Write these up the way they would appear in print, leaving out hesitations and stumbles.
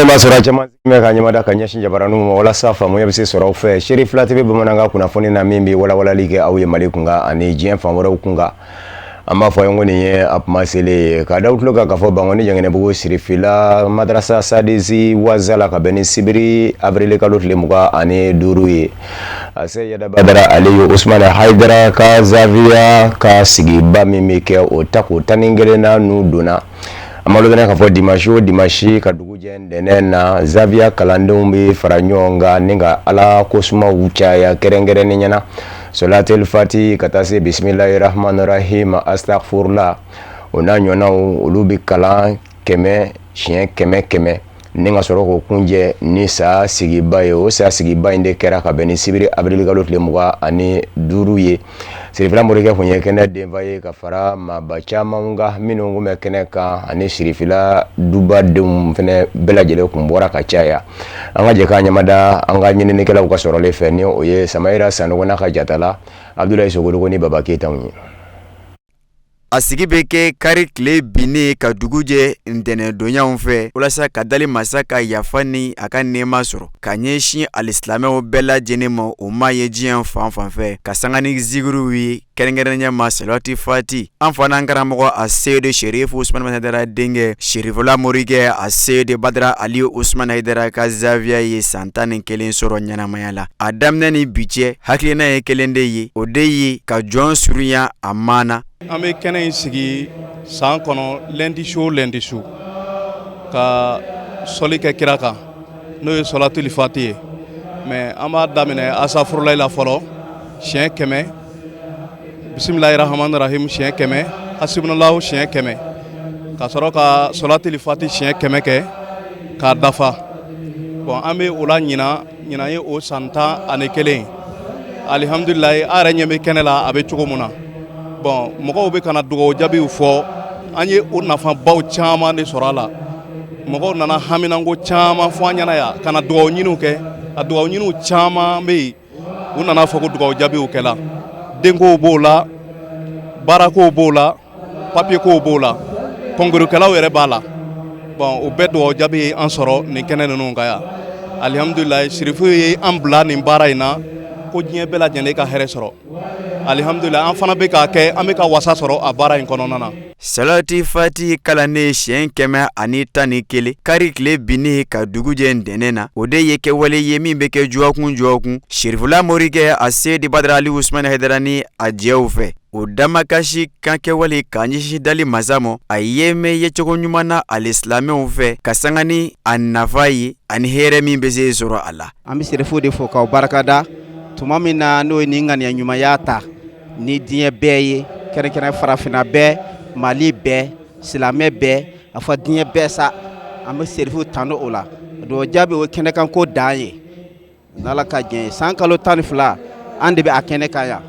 In b'a sɔrɔ caman bɛ ka ɲɛmada ka ɲɛsin jabaraninw ma walasa faamuya bɛ se sɔrɔ aw fɛ Serifila TV bamanankan kunnafoni na, min bɛ walawalali kɛ aw ye Mali kunkan ani diɲɛ fan wɛrɛw kunkan. An b'a fɔ ye ko nin ye a kuma selen ye ka da tulo kan k'a fɔ Bankoni Jɛngɛnɛbugu Sirifila Madarasa Sadisi Wazala, ka bɛn ni sibiri avril kalo tile 25 ye, a Seyida Badara Aliyu Usumani Hayidara ka zaviya ka sigiba min bɛ kɛ, o tako 11 na n'u donna. An b'a dɔn k'a fɔ dimanche o dimanche ka dugu jɛ ntɛnɛn na, zaviya kalandenw bɛ fara ɲɔgɔn kan ni ka Ala kosumaw caya, kɛrɛnkɛrɛnnenya na sɔlatel fati ka taa se bisimilahi rahmani rahim, astagfurula, o n'a ɲɔgɔnnaw. Olu bɛ kalan 100 siɲɛ 100 100 ni ka sɔrɔ k'o kunjɛ ni sa sigiba ye. O sa sigiba in de kɛra ka bɛn ni sibiri avril kalo tile 25 ye. Sirifila morikɛ kun ye kɛnɛ denfa ye ka fara maaba caman kan minnu kun bɛ kɛnɛ kan, ani Sirifila dubadenw fɛnɛ bɛɛ lajɛlen kun bɔra ka caya. An ka jɛ k'an ɲamada an ka ɲininikɛlaw ka sɔrɔlen fɛ, ni o ye Samayira Sanogo n'a ka jatala Abudulayi Sogodogo ni Baba Keyitaw ye. A sigi bɛ kɛ kari tile binnen ka dugu jɛ ntɛnɛndonyaw fɛ, walasa ka dali masa ka yafa ni a ka nɛɛma sɔrɔ ka ɲɛsin alisilamɛw bɛɛ lajɛlen ma, o ma ye diɲɛ fan fan fɛ, ka sanga ni zikiriw ye, kɛrɛnkɛrɛnnenya ma salati fati. An fa n'an karamɔgɔ a Seyidu Serifu Usumani Hayidara denkɛ, Sirifila morikɛ a Seyidu Badara Ali Usumani Hayidara ka zaviya ye san 11 sɔrɔ ɲɛnamaya la. A daminɛ ni bi cɛ, hakilina ye kelen de ye, o de ye ka jɔn surunya a ma na. An bɛ kɛnɛ in sigi san kɔnɔ lundi su o lundi su ka sɔli kɛ kira kan, n'o ye sɔlatuli fati ye. Mais an b'a daminɛ asafurulayi la fɔlɔ siɲɛ 100, bisimilahi rahmani rahim siɲɛ 100, hasibunallahu siɲɛ 100, ka sɔrɔ ka sɔlatuli fati siɲɛ 100 kɛ k'a dafa. Bon, an bɛ o la ɲinan. Ɲinan ye o san 11. Alihamdulilayi, a yɛrɛ ɲɛ bɛ kɛnɛ la, a bɛ cogo min na. Bon, mɔgɔw bɛ ka na dugawu jaabiw fɔ. An ye o nafabaw caman de sɔrɔ a la. Mɔgɔw nana haminanko caman fɔ an ɲɛna yan ka na dugawu ɲiniw kɛ. A dugawu ɲiniw caman bɛ yen, u nana fɔ ko dugawu jaabiw kɛla. Denkow b'o la, baarakow b'o la, papier kow b'o la, kɔnkurukɛlaw yɛrɛ b'a la. Bon, o bɛɛ dugawu jaabi ye an sɔrɔ nin kɛnɛ ninnu kan yan. Alihamdulilayi, Sirifu ye an bila nin baara in na ko diɲɛ bɛɛ lajɛlen ka hɛrɛ sɔrɔ. Alihamdulilayi, an fana bɛ k'a kɛ, an bɛ ka wasa sɔrɔ a baara in kɔnɔna na. Salati fati kalannen siɲɛ 111 kari tile binnen ka dugu jɛ ntɛnɛn na, o de ye kɛwale ye min bɛ kɛ dɔgɔkun dɔgɔkun Sirifila morikɛ a Seyidi Badara Ali Usumani Hayidara ni a jɛw fɛ. O damakasi kan kɛwale ka ɲɛsin dali masa ma, a ye mɛn yecogo ɲuman na alisilamɛw fɛ, ka sanga ni a nafa ye ani hɛrɛ min bɛ se sɔrɔ a la. An bɛ Serifu de fo k'aw barikada tuma min na n'o ye nin ŋaniya ɲumanya ta ni diɲɛ bɛɛ ye, kɛrɛnkɛrɛn farafinna bɛɛ, Mali bɛɛ, silamɛ bɛɛ, a fɔ diɲɛ bɛɛ sa. An bɛ Serifu tanu o la. Dugawu jaabi, o kɛnɛkanko dan ye. N'Ala ka diɲɛ ye, san kalo 12 an de bɛ a kɛnɛ kan yan.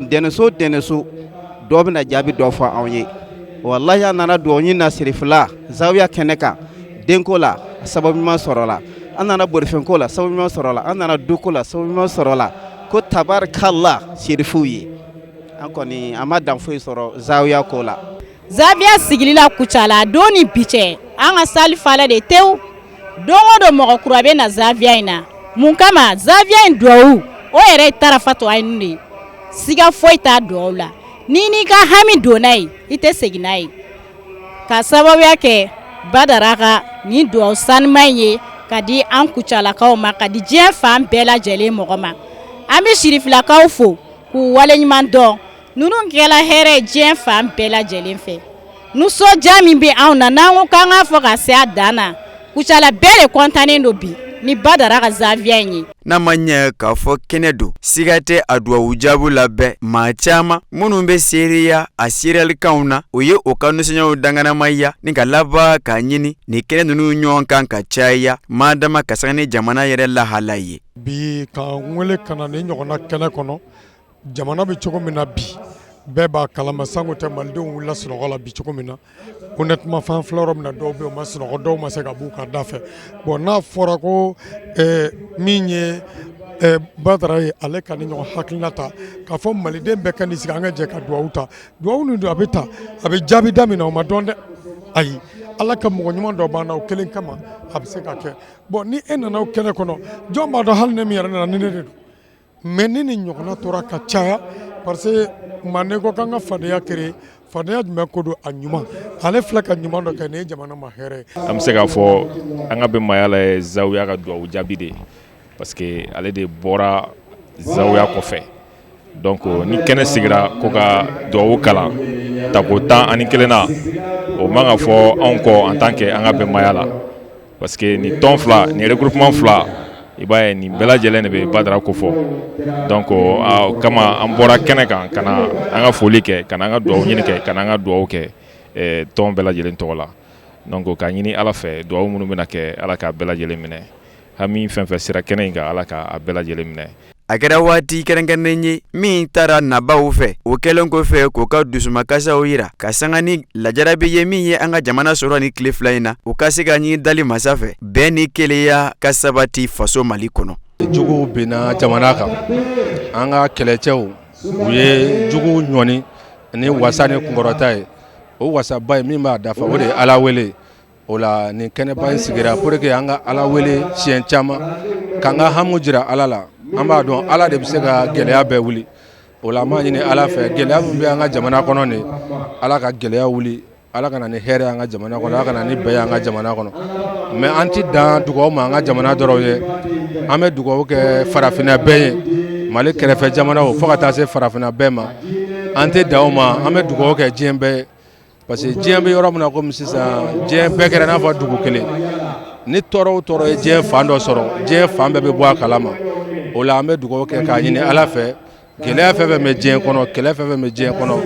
Ntɛnɛnso ntɛnɛnso, dɔ bɛna jaabi dɔ fɔ anw ye. Walahi, an nana dugawu ɲini na Sirifila zawiya kɛnɛ kan. Denko la, sababu ɲuman sɔrɔla. An nana bolifɛnko la, sababu ɲuman sɔrɔla. An nana duko la, sababu ɲuman sɔrɔla. Ko tabarikala Sirifuw ye. An kɔni, an ma dan foyi sɔrɔ zawiya ko la. Zawiya sigili la Kucala don ni bi cɛ, an ka sali falen de tewu. Don o don, mɔgɔ kura bɛ na zawiya in na. Mun kama? Zawiya in duwawu, o yɛrɛ ye tarafatu ayini de ye. Siga foyi t'a duwawu la. Ni n'i ka hami donna yen, i tɛ segin n'a ye, ka sababuya kɛ Badara ka nin duwawu sanuman in ye ka di an Kucalakaw ma, ka di diɲɛ fan bɛɛ lajɛlen mɔgɔ ma. An bɛ Sirifilakaw fo k'u waleɲuman dɔn. Ninnu kɛla hɛrɛ ye diɲɛ fan bɛɛ lajɛlen fɛ. Nisɔndiya min bɛ anw na, n'an ko k'an k'a fɔ ka se a dan na, Kucala bɛɛ de kɔntannen don bi ni Badara ka zawiya in ye. N'a ma ɲɛ k'a fɔ kɛnɛ don, siga tɛ a duwawu jaabi la bɛɛ. Maa caman minnu bɛ seereya a seereyalikanw na, o ye o ka nisɔndiyaw danganamaya ni ka laban k'a ɲini nin kɛnɛ ninnu ɲɔgɔn kan ka caya maa dama, ka sanga ni jamana yɛrɛ lahala ye. Bi ka n wele ka na nin ɲɔgɔnna kɛnɛ kɔnɔ, jamana bɛ cogo min na bi, bɛɛ b'a kalama. Sanko tɛ malidenw wulila sunɔgɔ la bi cogo min na, honnêtement, fan filɛ yɔrɔ min na, dɔw bɛ yen, u ma sunɔgɔ, dɔw ma se ka b'u ka da fɛ. Bon, n'a fɔra ko min ye Badara ye, ale ka ni ɲɔgɔn hakilina ta k'a fɔ maliden bɛɛ ka n'i sigi, an ka jɛ ka duwawu ta. Duwawu nin don, a bɛ ta, a bɛ jaabi da min na, o ma dɔn dɛ. Ayi, Ala ka mɔgɔ ɲuman dɔ b'an na, o kelen kama a bɛ se ka kɛ. Bon, ni e nana o kɛnɛ kɔnɔ, jɔn b'a dɔn hali ne min yɛrɛ nana ni ne de don? Mais ni nin ɲɔgɔnna tora ka caya, parce que manden ko k'an ka fadenya créer, fadenya jumɛn ko don? A ɲuman, ale filɛ ka ɲuman dɔ kɛ, nin ye jamana ma hɛrɛ ye. An bɛ se k'a fɔ an ka bɛnbaya la ye zawiya ka duwawu jaabi de ye, parce que ale de bɔra zawiya kɔfɛ. Donc ni kɛnɛ sigira ko ka duwawu kalan tako 11 na, o man ka fɔ anw kɔ en tant que an ka bɛnbaya la, parce que nin tɔn fila nin regroupement fila, i b'a ye nin bɛɛ lajɛlen de bɛ Badara kofɔ. Donc o kama an bɔra kɛnɛ kan ka na an ka foli kɛ, ka na an ka duwawu ɲini kɛ, ka na an ka duwawu kɛ tɔn bɛɛ lajɛlen tɔgɔ la. Donc k'a ɲini Ala fɛ, duwawu minnu bɛna kɛ, Ala k'a bɛɛ lajɛlen minɛ. Hami fɛn fɛn sera kɛnɛ in kan, Ala k'a bɛɛ lajɛlen minɛ. A kɛra waati kɛrɛnkɛrɛnnen ye min taara nabaw fɛ, o kɛlen kɔfɛ k'u ka dusumakasaw yira ka sanga ni lajarabi ye min ye an ka jamana sɔrɔ ni tile 2 in na, u ka se ka ɲini dali masa fɛ bɛn ni kelenya ka sabati faso Mali kɔnɔ. Juguw binna jamana kan, an ka kɛlɛcɛw u ye juguw ɲɔni ni wasa ni kunkɔrɔta ye. O wasaba ye min b'a dafa, o de ye Ala wele. O la nin kɛnɛba in sigira pour que an ka Ala wele siɲɛ caman, k'an ka hamu jira Ala la. An b'a dɔn Ala de bɛ se ka gɛlɛya bɛɛ wuli. O la an b'a ɲini Ala fɛ, gɛlɛya min bɛ an ka jamana kɔnɔ nin, Ala ka gɛlɛya wuli, Ala ka na ni hɛrɛ an ka jamana kɔnɔ, Ala ka na ni bɛn an ka jamana kɔnɔ. Mais an ti dan dugawu ma an ka jamana dɔrɔn ye, an bɛ dugawu kɛ farafinna bɛɛ ye, Mali kɛrɛfɛ jamanaw fo ka taa se farafinna bɛɛ ma. An tɛ dan o ma, an bɛ dugawu kɛ diɲɛ bɛɛ ye, parce que diɲɛ bɛ yɔrɔ min na komi sisan, diɲɛ bɛɛ kɛra n'a fɔ dugu kelen. Ni tɔɔrɔ o tɔɔrɔ ye diɲɛ fan dɔ sɔrɔ, diɲɛ fan bɛɛ bɛ bɔ a kalama. O la an bɛ dugawu kɛ k'a ɲini Ala fɛ, gɛlɛya fɛn fɛn bɛ diɲɛ kɔnɔ, kɛlɛ fɛn fɛn bɛ diɲɛ kɔnɔ,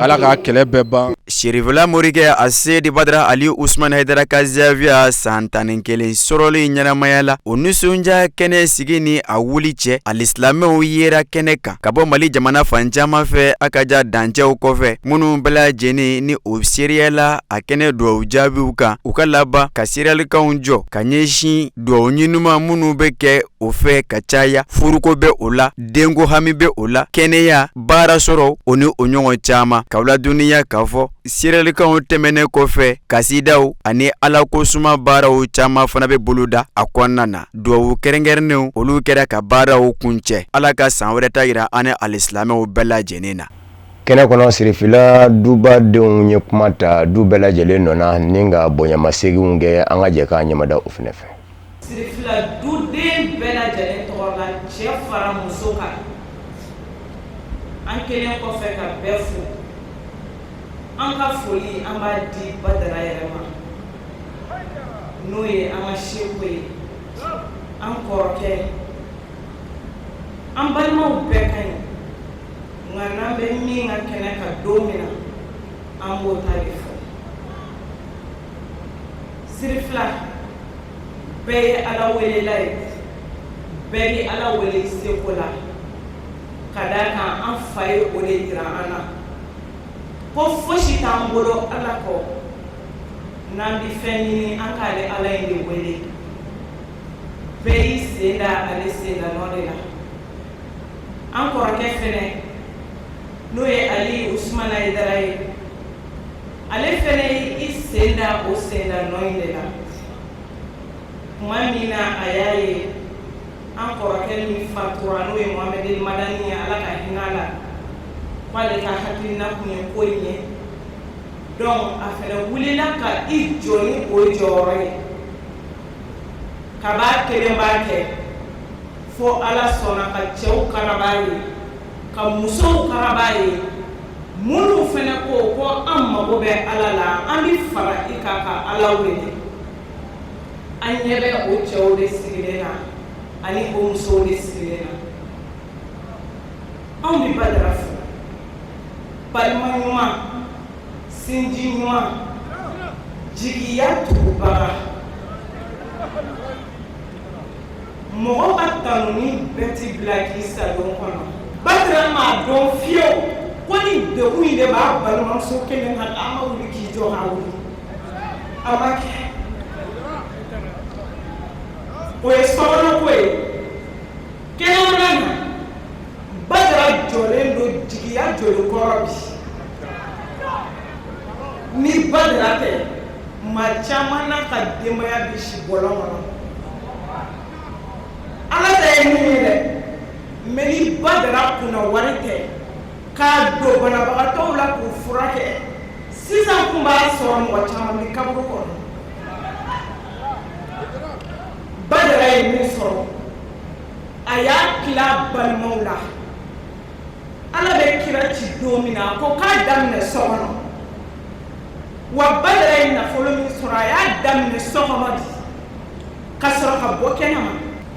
Ala k'a kɛlɛ bɛɛ ban. Sirifila morikɛ Aseyidi Badara Ali Usumani Hayidara ka zawiya san 11 sɔrɔli ɲɛnamaya la, o nisɔndiya kɛnɛ sigi ni a wuli cɛ, alisilamɛw yera kɛnɛ kan ka bɔ Mali jamana fan caman fɛ, a ka ja dancɛw kɔfɛ, minnu bɛɛ lajɛlen ni o seereyala a kɛnɛ dugawu jaabiw kan. U ka laban ka seereyalikanw jɔ ka ɲɛsin dugawu ɲinima minnu bɛ kɛ o fɛ ka caya, furuko bɛ o la, denko hami bɛ o la, kɛnɛya, baara sɔrɔ, o ni o ɲɔgɔn caman. K'aw ladɔnniya k'a fɔ seereyalikanw tɛmɛnen kɔfɛ, kasidaw ani alako suma baaraw caman fana bɛ boloda a kɔnɔna na. Dugawu kɛrɛnkɛrɛnnenw olu kɛra ka baaraw kuncɛ. Ala ka san wɛrɛ ta yira an ni alisilamɛw bɛɛ lajɛlen na. Kɛnɛ kɔnɔ, Sirifila duba denw ye kuma ta du bɛɛ lajɛlen nɔ na ni ka bonyamaseginw kɛ. An ka jɛ k'a ɲɛmada o fana fɛ. Sirifila duden bɛɛ lajɛlen tɔgɔ la, cɛ fara muso kan, an kelen kɔfɛ ka bɛɛ fo, an ka foli an b'a di Badara yɛrɛ ma, n'o ye an ka seku ye, an kɔrɔkɛ. An balimaw bɛɛ ka ɲi, nka n'an bɛ min ka kɛnɛ kan don min na, an b'o ta de fɔ. Sirifila bɛɛ ye Ala welela ye, bɛɛ bɛ Ala wele i seko la, ka d'a kan an fa ye o de jira an na ko fosi t'an bolo Ala kɔ. N'an bɛ fɛn ɲini, an k'ale Ala in de wele. Bɛɛ y'i sen da ale sen da nɔ de la. An kɔrɔkɛ fɛnɛ, n'o ye Ali Usumana Hayidara ye, ale fɛnɛ ye i sen da o sen da nɔ in de la. Tuma min na a y'a ye an kɔrɔkɛ min fatura, n'o ye Mohamɛdi Madani ye, Ala ka hinɛ a la, k'ale ka hakilina kun ye ko in ye. Donc a fɛnɛ wulila ka i jɔ ni o jɔyɔrɔ ye. Kab'a kelen b'a kɛ fo Ala sɔnna ka cɛw karaba ye, ka musow karaba ye, minnu fɛnɛ ko ko an mago bɛ Ala la, an bɛ fara i kan ka Ala wele. An ɲɛ bɛ o cɛw de sigilen na ani o musow de sigilen na. Anw bɛ Badara fo, balima ɲuman, sinji ɲuman, jigiya tugubaga, mɔgɔ ka tanuni bɛɛ ti bila k'i sadon kɔnɔ. Badara m'a dɔn fiyewu ko ni degun in de b'a balimamuso kelen kan, k'a ma wuli k'i jɔ k'a wuli, a ma kɛ. O ye sokɔnɔko ye. Kɛnɛmana na, Badara jɔlen don jigiya joli kɔrɔ bi. Ni Badara tɛ Maa caman n'a ka denbaya bɛ si bɔlɔn kɔnɔ. Ala ta ye min ye dɛ, mais ni Badara kunna wari tɛ k'a don banabagatɔw la k'u furakɛ, sisan tun b'a sɔrɔ mɔgɔ caman bɛ kaburu kɔnɔ. Badara ye min sɔrɔ, a y'a tila balimaw la. Ala bɛ kira ci don min na, a ko k'a daminɛ so kɔnɔ. Wa Badara ye nafolo min sɔrɔ, a y'a daminɛ so kɔnɔ de ka sɔrɔ ka bɔ kɛnɛ ma.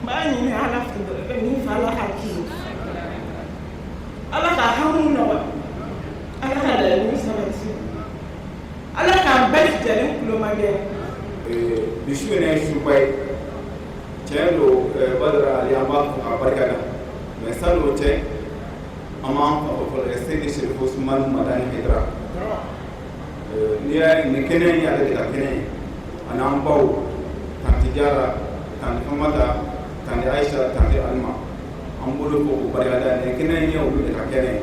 N b'a ɲini Ala fɛ, min fɛ, Ala k'a k'i ye, Ala ka hamiw nɔgɔya, Ala ka laɲini sabati, Ala k'an bɛɛ lajɛlen tulomagɛn. Bi su in ye suba ye, tiɲɛ don. Badara Ali, an b'a fo k'a barika da, mais sani o cɛ, an b'an fa fɔlɔ, Seyidi Serifo Usumani Madani Hayidara. N'i y'a ye nin kɛnɛ in ye ale de ka kɛnɛ ye, ani an baw, tanti Jara, tanti Famata, tanti Ayisa, tanti Alima, an bolo fo k'u barika da. Nin kɛnɛ in ye olu de ka kɛnɛ ye.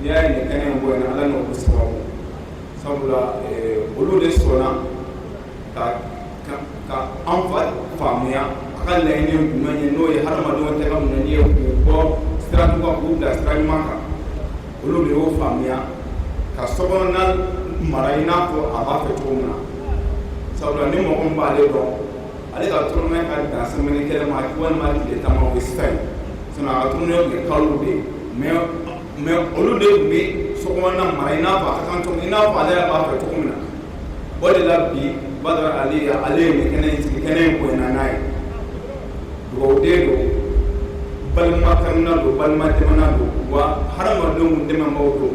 N'i y'a ye nin kɛnɛ in bɔ yen, Ala n'olu sababu, sabula olu de sɔnna ka an fa faamuya a ka laɲini ye jumɛn ye, n'o ye hadamadenw tɛgɛ minɛni ye k'u bɔ sira jugu kan k'u bila sira ɲuman kan. Olu de y'o faamuya ka sokɔnɔna mara i n'a fɔ a b'a fɛ cogo min na, sabula ni mɔgɔ min b'ale dɔn, ale ka tournée ka dan semaine kelen ma walima tile 10 ma, o ye sisan ye. Sinon a ka tournée tun ye kalo de ye, mais olu de tun bɛ sokɔnɔna mara i n'a fɔ a ka kan cogo, i n'a fɔ ale yɛrɛ b'a fɛ cogo min na. O de la bi Badara Ali, ale ye nin kɛnɛ in sigi, kɛnɛ in bonyana n'a ye. Dugawuden don, balima kanuna don, balima dɛmɛna don, wa hadamadenw dɛmɛbaaw don.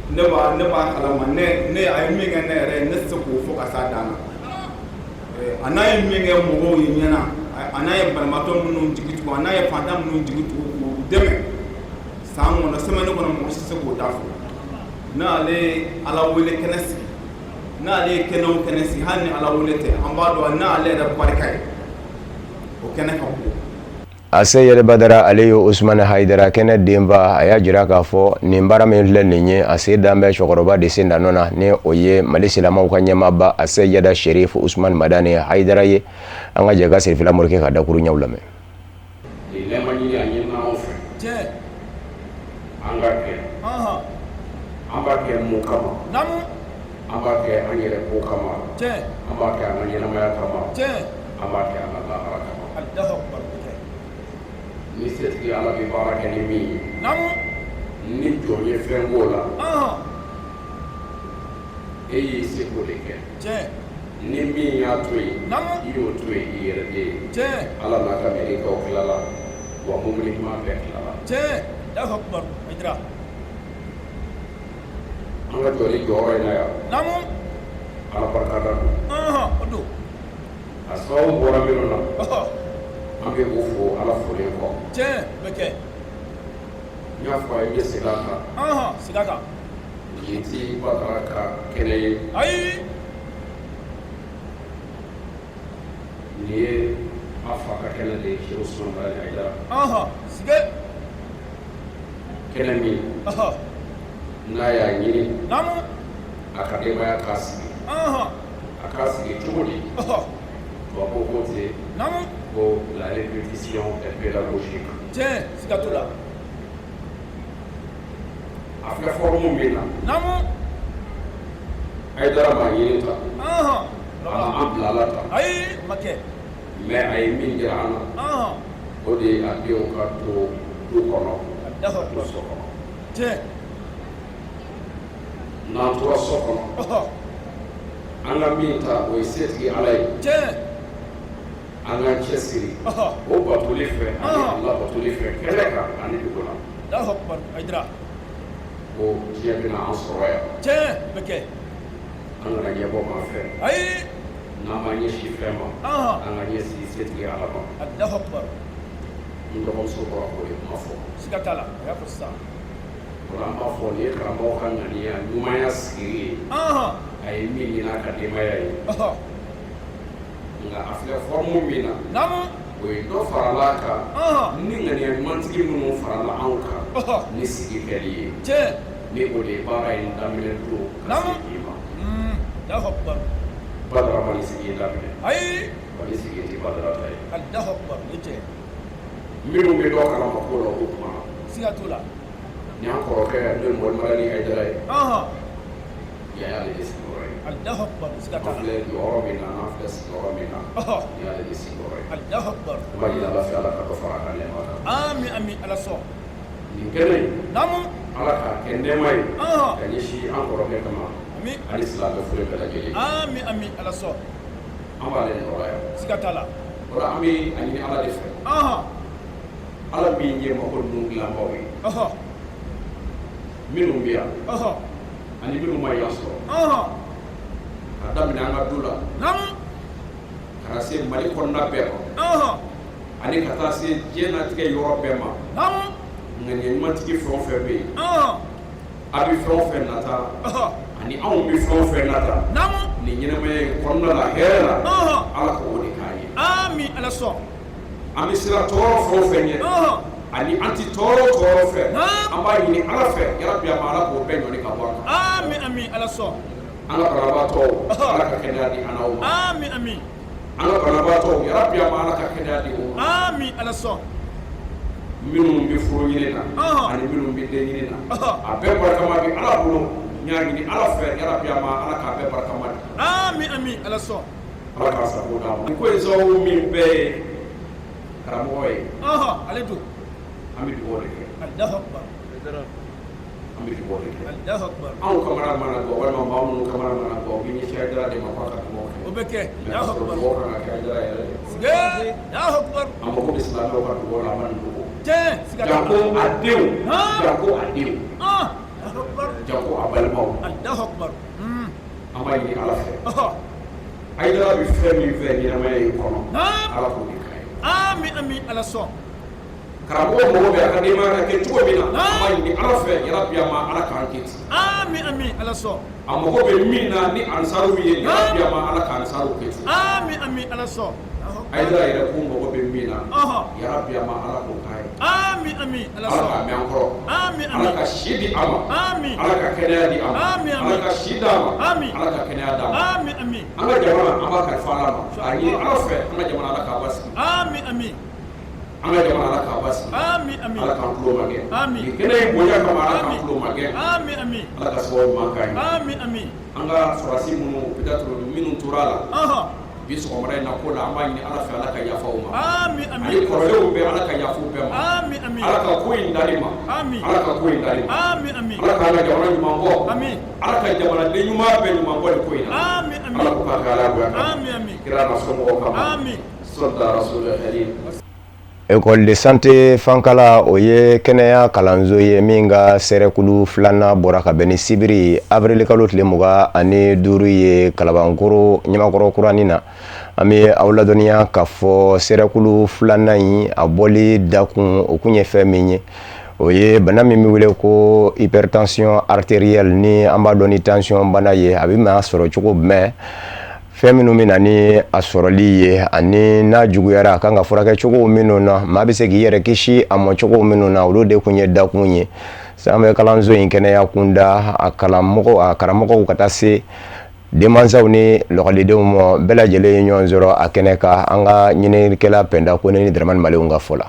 Ne b'a kalama, ne a ye min kɛ ne yɛrɛ ye, ne tɛ se k'o fɔ ka s'a dan na. A n'a ye min kɛ mɔgɔw ye ɲɛna, a n'a ye banabaatɔ minnu jigi tugu, a n'a ye fantan minnu jigi tugu k'u dɛmɛ san kɔnɔ, semaine kɔnɔ, mɔgɔ si tɛ se k'o da fɔ. N'ale ye Ala wele kɛnɛ sigi, n'ale ye kɛnɛ o kɛnɛ sigi, hali ni Ala wele tɛ, an b'a dɔn n'ale yɛrɛ barika ye, o kɛnɛ ka bon. A Seyidi Badara ale ye Usumani Hayidara kɛnɛ denba. A y'a jira k'a fɔ nin baara min filɛ nin ye, a se dan bɛ cɛkɔrɔba de sen da nɔ na, ni o ye Mali silamɛw ka ɲɛmaaba a Seyida Sherif Usumani Madani Hayidara ye. An ka jɛ ka Sirifila Morikɛ ka dakuru ɲɛw lamɛn. Nin nɛɛma ɲini a ɲinina anw fɛ an ka kɛ. An b'a kɛ mun kama? An b'a kɛ an yɛrɛ ko kama, an b'a kɛ an ka ɲɛnamaya kama, an b'a kɛ an ka lahara kama. Ni setigi Ala bɛ baara kɛ ni min ye, ni jɔn ye fɛn k'o la, e y'i seko de kɛ. Ni min y'a to yen, i y'o to yen i yɛrɛ de ye. Ala n'a ka mɛlɛkɛw tilala, wa mumini ɲuman bɛɛ tilala. An ka jɔ ni jɔyɔrɔ in na yan, Ala barikada don. A sababu bɔra minnu na, an bɛ o fo Ala folen kɔ. N y'a fɔ a ye, n bɛ segin a kan, nin ti Badara ka kɛnɛ ye, nin ye a fa ka kɛnɛ de ye, Seku Usumani Madani Hayidara. Kɛnɛ min n'a y'a ɲini a ka denbaya k'a sigi, a k'a sigi cogo di? Tubabu ko ten ko la répétition est pédagogique. A filɛ forme min na, Hayidara m'a ɲini tan, a ma an bila la tan, mais a ye min jira an na, o de ye a denw ka to du kɔnɔ, to so kɔnɔ. N'an tora so kɔnɔ, an ka min ta, o ye setigi Ala ye. An k'an cɛ siri o batoli fɛ ani Ala batoli fɛ kɛnɛ kan ani dugu la, ko diɲɛ bɛna an sɔrɔ yan. An kana ɲɛbɔ maa fɛ. N'an ma ɲɛsin fɛn ma, an ka ɲɛsin setigi Ala ma. N dɔgɔmuso bɔra k'o de kuma fɔ. O la an b'a fɔ nin ye karamɔgɔ ka ŋaniya ɲumanya sigili ye, a ye min ɲini a ka denbaya ye. Nka a filɛ forme min na, o ye dɔ farala a kan ni ŋaniya ɲumantigi minnu farala anw kan ni sigi kɛli ye, ni o de ye baara in daminɛ don ka se bi ma. Badara ma nin sigi in daminɛ. Ayi. Wa nin sigi in tɛ Badara ta ye. Alahu akubar, o ye tiɲɛ ye. Minnu bɛ dɔ kalama ko la, o kuma na. Siga t'o la. Ni an kɔrɔkɛ, n'o ye Mohamed Madani Hayidara ye. Yan y'ale de sigiyɔrɔ ye. Alahu akubar, siga t'a An la. filɛ jɔyɔrɔ min na, n'an filɛ sigiyɔrɔ min na, nin y'ale de sigiyɔrɔ ye. Alahu akubar. An b'a ɲini Ala fɛ, Ala ka dɔ fara a ka nɛɛma kan. Ami ami, Ala sɔn. Nin kɛnɛ in, Naamu. Ala k'a kɛ nɛɛma ye ka ɲɛsin an kɔrɔkɛ kama ani silamɛ fure bɛɛ lajɛlen. Ami ami, Ala sɔn. An b'ale nɔ la yan. Siga t'a la. O la, an bɛ a ɲini Ala de fɛ, Ala min ye mako ninnu dilanbaw ye, minnu bɛ yan ani minnu ma yan sɔrɔ, ka daminɛ an ka du la ka na se Mali kɔnɔna bɛɛ ma ani ka taa se diɲɛnatigɛ yɔrɔ bɛɛ ma, ŋaniya ɲumantigi fɛn o fɛn bɛ yen, a bɛ fɛn o fɛn nata ani anw bɛ fɛn o fɛn nata nin ɲɛnamaya in kɔnɔna la hɛrɛ la, Ala ka o de k'an ye. Ami, Ala sɔn. An bɛ siran tɔɔrɔ fɛn o fɛn ɲɛ ani an tɛ tɔɔrɔ o tɔɔrɔ fɛ, an b'a ɲini Ala fɛ, yarabi a ma, Ala k'o bɛɛ ɲɔni ka bɔ an kan. Ami ami, Ala sɔn. An ka banabaatɔw, Ala ka kɛnɛya di an n'aw ma. Ami ami. An ka banabaatɔw, yarabi a ma, Ala ka kɛnɛya di u ma. Ami, Ala sɔn. Minnu bɛ furu ɲini na ani minnu bɛ den ɲini na, a bɛɛ barikama bɛ Ala bolo. N y'a ɲini Ala fɛ, yarabi a ma, Ala k'a bɛɛ barikama di. Ami ami, Ala sɔn. Ala k'a sago d'an ma. Nin ko in sababu min bɛɛ ye karamɔgɔ ye, ale don. An bɛ dugawu de kɛ. Alahu akubar. An bɛ dugawu de kɛ. Alahu akubar. Anw kamana mana gan, walima maa minnu kamana mana gan, u bɛ ɲɛsin Hayidara de ma k'a ka dugawu kɛ. O bɛ kɛ. Mais k'a sɔrɔ dugawu kan ka kɛ Hayidara yɛrɛ de. Alahu akubar. An mako bɛ silamɛw ka dugawu la, an ma nin dogo. Tiɲɛ, siga t'a la. Janko a denw, janko a denw, Alahu akubar. Janko a balimaw. Alahu akubar. An b'a ɲini Ala fɛ. Hayidara bɛ fɛn min fɛ ɲɛnamaya in kɔnɔ, Ala k'o de k'a ye. Ami ami, Ala sɔn. Karamɔgɔ mago bɛ a ka denbaya ka kɛ cogo min na, an b'a ɲini Ala fɛ, yarabi a ma, Ala k'an kɛ ten. Ami ami, Ala sɔn. A mago bɛ min na ni ansaruw ye, yarabi a ma, Ala ka ansaruw kɛ ten. Ami ami, Ala sɔn. Hayidara yɛrɛ ko mago bɛ min na, yarabi a ma, Ala k'o k'a ye. Ami ami, Ala Ala sɔn. k'a mɛn an kɔrɔ. Ami ami. Ala ka si di a ma. Ami. Ala ka kɛnɛya di a ma. Ami ami. Ala ka si d'a ma. Ami. Ala ka kɛnɛya d'a ma. Ami ami. An ka jamana, an b'a kalifa Ala ma, k'a ɲini Ala fɛ, an ka jamana, Ala k'a basigi. Ami ami. An ka jamana, Ala k'a basigi. Ami ami. Ala k'an tulo magɛn. Ami. Nin kɛnɛ in bonya kama, Ala k'an tulo magɛn. Ami ami. Ala ka sababu ɲuman k'an ye. Ami ami. An ka sɔrɔdasi minnu, peut-être minnu tora a la bi sɔgɔmada in na ko la, an b'a ɲini Ala fɛ, Ala ka yafa u ma. Ami ami. Ani kɔrɔlenw bɛɛ, Ala ka yafa u bɛɛ ma. Ami ami. Ala ka ko in dali ma. Ami. Ala ka ko in dali ma. Ami ami. Ala k'an ka jamana ɲuman bɔ. Ami. Ala ka jamanaden ɲuman bɛɛ ɲuman bɔ nin ko in na. Ami ami. Ala ko k'a kɛ Ala bonya kama. Ami ami. Kira n'a somɔgɔw kama. Ami. Sɔli rasul karim. École de santé Fankala, o ye kɛnɛya kalanso ye min ka sɛrɛkulu filanan bɔra ka bɛn ni sibiri avril kalo tile 25 ye Kalabankoro Ɲamakɔrɔ kuranin na. An bɛ aw ladɔnniya k'a fɔ sɛrɛkulu filanan in a bɔli dakun, o kun ye fɛn min ye, o ye bana min bɛ wele ko hypertension artérielle, ni an b'a dɔn ni tension bana ye. A bɛ maa sɔrɔ cogo jumɛn, fɛn minnu bɛ na ni a sɔrɔli ye, ani n'a juguyara, a kan ka furakɛ cogo minnu na, maa bɛ se k'i yɛrɛ kisi a ma cogo minnu na, olu de kun ye dakun ye. Sanfɛ kalanso in kɛnɛya kunda, a kalanmɔgɔw, a karamɔgɔw, ka taa se denmansaw ni lɔkɔlidenw ma, bɛɛ lajɛlen ye ɲɔgɔn sɔrɔ a kɛnɛ kan. An ka ɲininikɛla Pɛnda Kone ni Dramani Maliw ka fɔ la.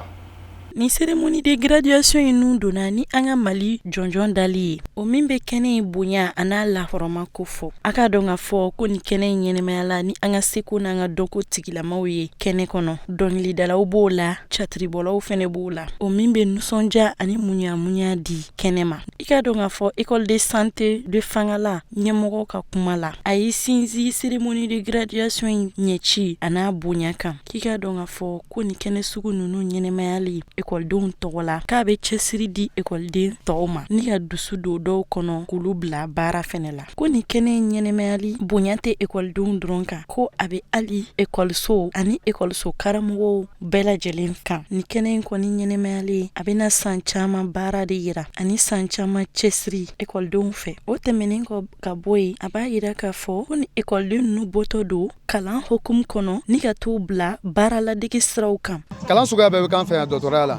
Ni cérémonie de graduation in nun donna ni an ka Mali jɔnjɔn dali ye, o min bɛ kɛnɛ in bonya a n'a lahɔrɔma ko fɔ. A k'a dɔn k'a fɔ ko nin kɛnɛ in ɲɛnɛmayala ni an ka seko n'an ka dɔnko tigilamaw ye kɛnɛ kɔnɔ. Dɔnkilidalaw b'o la, catiribɔlaw fɛnɛ b'o la, o min bɛ nisɔndiya ani muɲamuɲa di kɛnɛ ma. I k'a dɔn k'a fɔ école de santé de Fangala ɲɛmɔgɔ ka kuma la, a y'i sinsin cérémonie de graduation in ɲɛci a n'a bonya kan, k'i k'a dɔn k'a fɔ ko nin kɛnɛ sugu ninnu ɲɛnɛmayali ekɔlidenw tɔgɔ la, k'a bɛ cɛsiri di ekɔliden tɔw ma ni ka dusu don dɔw kɔnɔ k'olu bila baara fɛnɛ la. Ko nin kɛnɛ in ɲɛnɛmayali bonya tɛ ekɔlidenw dɔrɔn kan, ko a bɛ hali ekɔliso ani ekɔliso karamɔgɔw bɛɛ lajɛlen kan. Nin kɛnɛ in kɔni ɲɛnɛmayali, a bɛna san caman baara de yira ani san caman cɛsiri ekɔlidenw fɛ. O tɛmɛnen kɔ ka bɔ yen, a b'a yira k'a fɔ ko ni ekɔliden ninnu bɔtɔ don kalan hukumu kɔnɔ ni ka t'u bila baaraladege siraw kan. Kalan suguya bɛɛ bɛ k'an fɛ yan dɔgɔtɔrɔya la.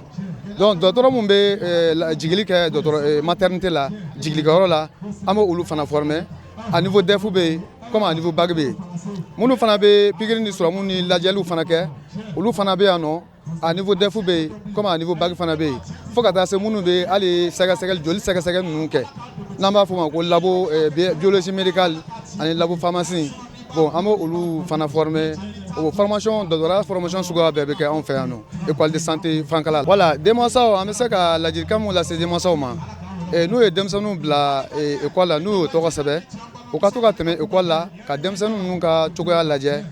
Donc dɔgɔtɔrɔ mun bɛ jigili kɛ dɔgɔtɔrɔ maternité la, jigilikɛyɔrɔ la, an bɛ olu fana former. A niveau DEF bɛ yen comme a niveau bac bɛ yen. Minnu fana bɛ pikiri ni sɔrɔmu ni lajɛliw fana kɛ, olu fana bɛ yan nɔ. A niveau DEF bɛ yen, komi a niveau bac fana bɛ yen, fo ka taa se minnu bɛ hali sɛgɛsɛgɛli, joli sɛgɛsɛgɛ ninnu kɛ, n'an b'a fɔ o ma ko labo biologie médicale ani labo pharmacie. Bon, an bɛ olu fana former. O formation, dɔgɔtɔrɔya formation suguya bɛɛ bɛ kɛ anw fɛ yan nɔ, école de santé Fankala. Voilà, denmansaw, an bɛ se ka ladilikan mun lase denmansaw ma, n'u ye denmisɛnninw bila école la, n'u y'o tɔgɔ sɛbɛn, u ka to ka tɛmɛ école la ka denmisɛnnin ninnu ka cogoya lajɛ,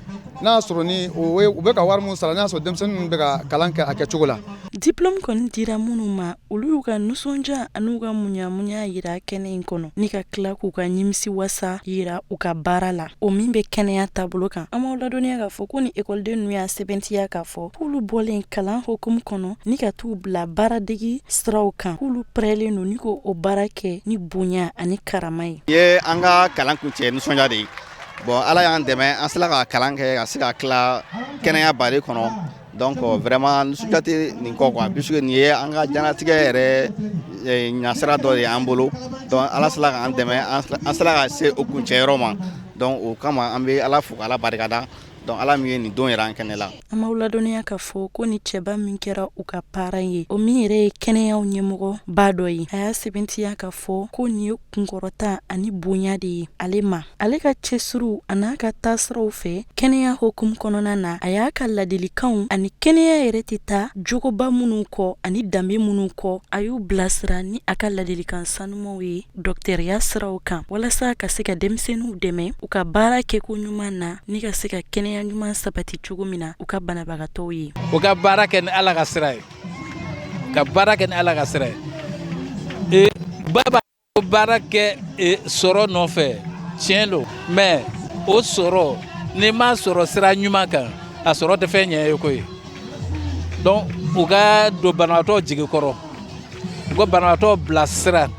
n'a y'a sɔrɔ ni u bɛ ka wari min sara, n'a y'a sɔrɔ denmisɛnnin ninnu bɛ ka kalan kɛ a kɛcogo la. Diplôme kɔni dira minnu ma, olu y'u ka nisɔndiya an'u ka muɲamuɲa yira kɛnɛ in kɔnɔ, ni ka tila k'u ka nimisi wasa yira u ka baara la, o min bɛ kɛnɛya taabolo kan. An b'aw ladɔnniya k'a fɔ ko ni ekɔliden ninnu y'a sɛbɛntiya k'a fɔ k'olu bɔlen kalan hukumu kɔnɔ ni ka t'u bila baaradegi siraw kan, k'olu pɛrɛlen don ni k'o baara kɛ ni bonya ani karama ye. Ye an ka kalan kuncɛ nisɔndiya de ye. Bon, Ala y'an dɛmɛ, an sera ka kalan kɛ ka se ka tila kɛnɛya bari kɔnɔ. Donc vraiment, nisɔndiya tɛ nin kɔ quoi, puisque nin ye an ka diɲɛlatigɛ yɛrɛ ɲasira dɔ de y'an bolo. Donc Ala sera k'an dɛmɛ, an sera ka se o kuncɛyɔrɔ ma. Donc o kama, an bɛ Ala fo k'Ala barikada. Donc Ala min ye nin don yɛrɛ an kɛnɛ la. An b'aw ladɔnniya k'a fɔ ko ni cɛba min kɛra u ka parrain ye, o min yɛrɛ ye kɛnɛyaw ɲɛmɔgɔ ba dɔ ye, a y'a sɛbɛntiya k'a fɔ ko nin ye kunkɔrɔta ani bonya de ye ale ma, ale ka cɛsiriw an'a ka taasiraw fɛ kɛnɛya hukumu kɔnɔna na. A y'a ka ladilikanw ani kɛnɛya yɛrɛ tɛ taa jogoba minnu kɔ ani danbe minnu kɔ, a y'u bilasira ni a ka ladilikan sanumaw ye dɔgɔtɔrɔya siraw kan, walasa ka se ka denmisɛnninw dɛmɛ u ka baara kɛko ɲuman na, ni ka se ka kɛnɛya ɲuman sabati cogo min na u ka banabagatɔw ye. U ka baara kɛ ni Ala ka sira ye, ka baara kɛ ni Ala ka sira ye. Baba baara kɛ sɔrɔ nɔfɛ, tiɲɛ don, mais o sɔrɔ, n'i m'a sɔrɔ sira ɲuman kan, a sɔrɔ tɛ fɛn ɲɛ ye koyi. Donc u ka don banabaatɔ jigi kɔrɔ, u ka banabaatɔ bilasira,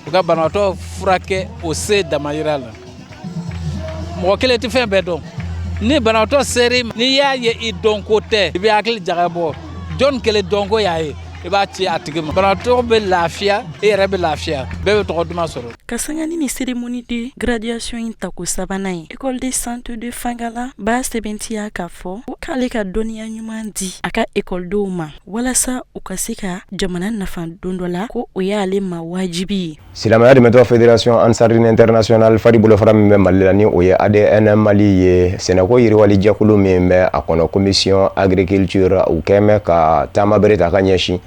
u ka banabaatɔ furakɛ o se damayira la. Mɔgɔ kelen tɛ fɛn bɛɛ dɔn. Ni banabaatɔ ser'i ma, n'i y'a ye i dɔnko tɛ, i bɛ hakili jagabɔ, jɔn kelen dɔnko y'a ye, i b'a ci a tigi ma. Banabaatɔ bɛ lafiya, e yɛrɛ bɛ lafiya, bɛɛ bɛ tɔgɔ duman sɔrɔ. Ka sanga ni cérémonie de graduation in tako sabanan ye, école de santé de Fangala b'a sɛbɛntiya k'a fɔ k'ale ka dɔnniya ɲuman di a ka ekɔlidenw ma, walasa u ka se ka jamana nafa don dɔ la, ko o y'ale ma wajibi ye. Silamɛya dɛmɛtɔn Fédération Ansardine Internationale FADI bolofara min bɛ Mali la, ni o ye ADN Mali ye, sɛnɛko yiriwali jɛkulu min bɛ a kɔnɔ, commission agriculture, u kɛn bɛ ka taama bere ta ka ɲɛsin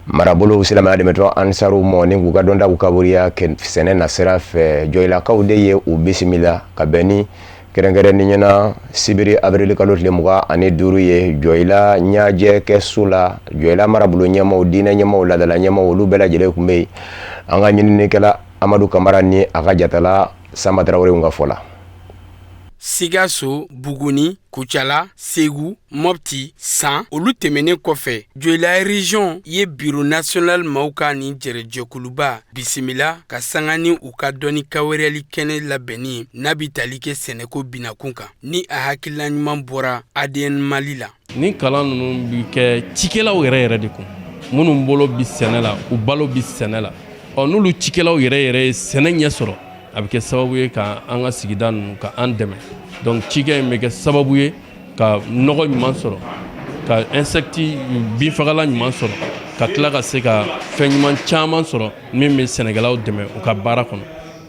marabolo silamɛya dɛmɛtɔn Ansaru mɔ ni k'u ka dɔnta k'u kaburiya sɛnɛ nasira fɛ. Jɔyilakaw de ye u bisimila ka bɛn ni kɛrɛnkɛrɛnni ɲɛna sibiri avril kalo tile 25 ye Jɔyila ɲajɛ kɛso la. Jɔyila marabolo ɲɛmaw, diinɛ ɲɛmaw, ladala ɲɛmaw, olu bɛɛ lajɛlen tun bɛ yen. An ka ɲininikɛla Amadu Kamara ni a ka jatala Sanba Tarawele ka fɔ la. Sikaso, Buguni, Kucala, Segu, Mopti, San, olu tɛmɛnen kɔfɛ, Joyila région ye bureau national maaw ka nin jɛrɛjɛkuluba bisimila ka sanga ni u ka dɔnni kawɛrɛli kɛnɛ labɛnni n'a bɛ tali kɛ sɛnɛko binakun kan, ni a hakilila ɲuman bɔra ADN Mali la. Nin kalan ninnu bɛ kɛ cikɛlaw yɛrɛ yɛrɛ de kun, minnu bolo bi sɛnɛ la, u balo bi sɛnɛ la. Ɔ, n'olu cikɛlaw yɛrɛ yɛrɛ ye sɛnɛ ɲɛ sɔrɔ, a bɛ kɛ sababu ye ka an ka sigida ninnu ka an dɛmɛ. Donc cikɛ in bɛ kɛ sababu ye ka nɔgɔ ɲuman sɔrɔ, ka insecte binfagalan ɲuman sɔrɔ, ka tila ka se ka fɛn ɲuman caman sɔrɔ min bɛ sɛnɛkɛlaw dɛmɛ u ka baara kɔnɔ.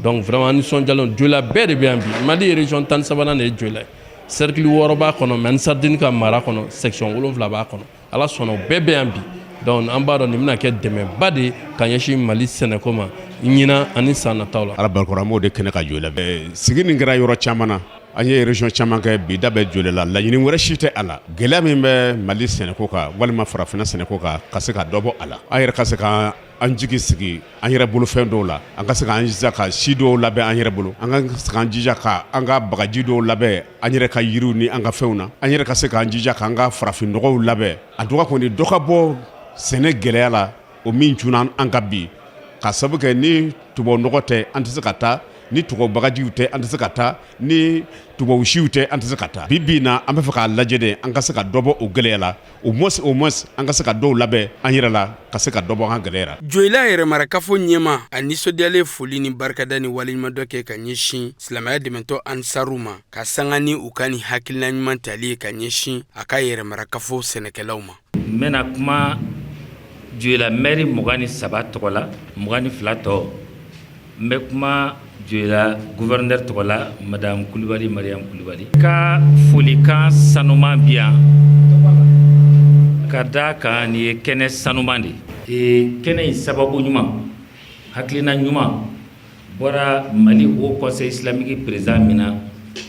Donc vraiment, an nisɔndiyalen. Joyila bɛɛ de bɛ yan bi. Mali région 13nan de ye Joyila ye. Cercle 6 b'a kɔnɔ, mais Ansardine ka mara kɔnɔ, section 7 b'a kɔnɔ. Ala sɔnna, o bɛɛ bɛ yan bi. Donc an b'a dɔn nin bɛna kɛ dɛmɛba de ye ka ɲɛsin Mali sɛnɛko ma ɲinan ani san nataw la. Ala barika, an b'o de kɛnɛ ka Joyila sigi. Nin kɛra yɔrɔ caman na, an ye région caman kɛ, bi da bɛ Joyila la. Laɲini wɛrɛ si tɛ a la. Gɛlɛya min bɛ Mali sɛnɛko kan walima farafinna sɛnɛko kan, ka se ka dɔ bɔ a la, an yɛrɛ ka se ka an jigi sigi an yɛrɛ bolofɛn dɔw la, an ka se k'an jija ka si dɔw labɛn an yɛrɛ bolo, an ka se k'an jija ka an ka bagaji dɔw labɛn an yɛrɛ ka yiriw ni an ka fɛnw na, an yɛrɛ ka se k'an jija k'an ka farafinnɔgɔw labɛn. A dɔgɔ kɔni, dɔ ka bɔ sɛnɛ gɛlɛya la, o min cunna an ka bi, ka sababu kɛ ni tubabu nɔgɔ tɛ, an tɛ se ka taa. Ni tubabu bagajiw tɛ, an tɛ se ka taa. Ni tubabu siw tɛ, an tɛ se ka taa. Bi bi in na, an bɛ fɛ k'a lajɛ de, an ka se ka dɔ bɔ o gɛlɛya la, au moins an ka se ka dɔw labɛn an yɛrɛ la, ka se ka dɔ bɔ an ka gɛlɛya la. Joyila yɛrɛmarakafo ɲɛma, a nisɔndiyalen foli ni barikada ni waleɲumandɔn kɛ ka ɲɛsin silamɛya dɛmɛtɔ Ansaru ma, ka sanga ni u ka nin hakilina ɲuman tali ye ka ɲɛsin a ka yɛrɛmarakafo sɛnɛkɛlaw ma. N bɛna kuma Joyila mɛri 23 tɔgɔ la, 22 tɔ. N bɛ kuma Joyila gouverneur tɔgɔ la, madame Kulibali Mariam Kulibali ka folikan sanuman bi yan, ka d'a kan nin ye kɛnɛ sanuman de ye. Kɛnɛ in sababu ɲuman, hakilina ɲuman bɔra Mali Haut Conseil Islamique président min na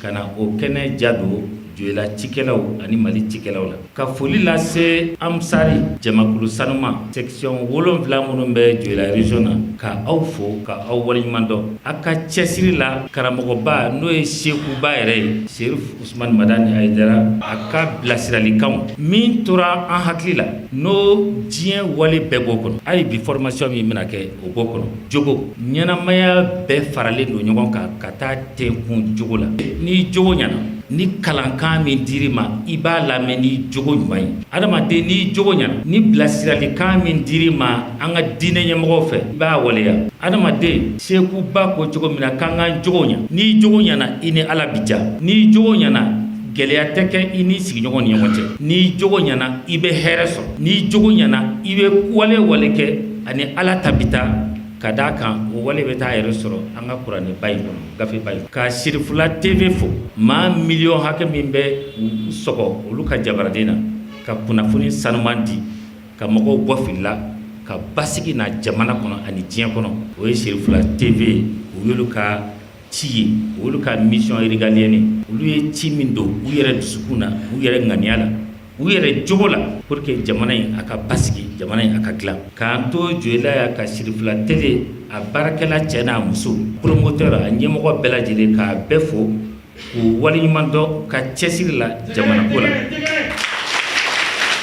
ka na o kɛnɛ ja don Joyila cikɛlaw ani Mali cikɛlaw la. Ka foli lase Ansari jamakulu sanuman section 7 minnu bɛ Joyila région na, ka aw fo, ka aw waleɲuman dɔn aw ka cɛsiri la. Karamɔgɔba, n'o ye sekuba yɛrɛ ye, Serif Usumani Madani Hayidara, a ka bilasiralikanw min tora an hakili la, n'o diɲɛ wale bɛɛ b'o kɔnɔ. Hali bi formation min bɛna kɛ, o b'o kɔnɔ. Jogo ɲɛnamaya bɛɛ faralen don ɲɔgɔn kan ka taa tɛnkun jogo la. Ni jogo ɲɛna, ni kalankan min dir'i ma, i b'a lamɛn ni jogo ɲuman ye. Adamaden, ni jogo ɲɛna, ni bilasiralikan min dir'i ma an ka diinɛ ɲɛmɔgɔw fɛ, i b'a waleya. Adamaden, sekuba ko cogo min na k'an k'an jogo ɲɛ, n'i jogo ɲɛna, i ni Ala bi diya. N'i jogo ɲɛna, gɛlɛya tɛ kɛ i ni sigiɲɔgɔn ni ɲɔgɔn cɛ. N'i jogo ɲɛna, i bɛ hɛrɛ sɔrɔ. N'i jogo ɲɛna, i bɛ wale wale kɛ, ani Ala ta bi taa, ka d'a kan o wale bɛ taa yɛrɛ sɔrɔ an ka kuranɛba in kɔnɔ, gafeba in. Ka Sirifula TV fo, maa miliyɔn hakɛ min bɛ u sɔgɔ olu ka jabaraden na ka kunnafoni sanuman di, ka mɔgɔw bɔ fili la, ka basigi na jamana kɔnɔ ani diɲɛ kɔnɔ, o ye Sirifula TV ye. O y'olu ka ci ye, olu ka mission régalienne. Olu ye ci min don u yɛrɛ dusukun na, u yɛrɛ ŋaniya la, u yɛrɛ jogo la, pour que jamana in a ka basigi, jamana in a ka dilan. K'an to Joyila yan, ka Sirifila Télé a baarakɛla cɛ n'a muso, promoteur, a ɲɛmɔgɔ bɛɛ lajɛlen, k'a bɛɛ fo k'u waleɲuman dɔn ka cɛsiri la jamana ko la.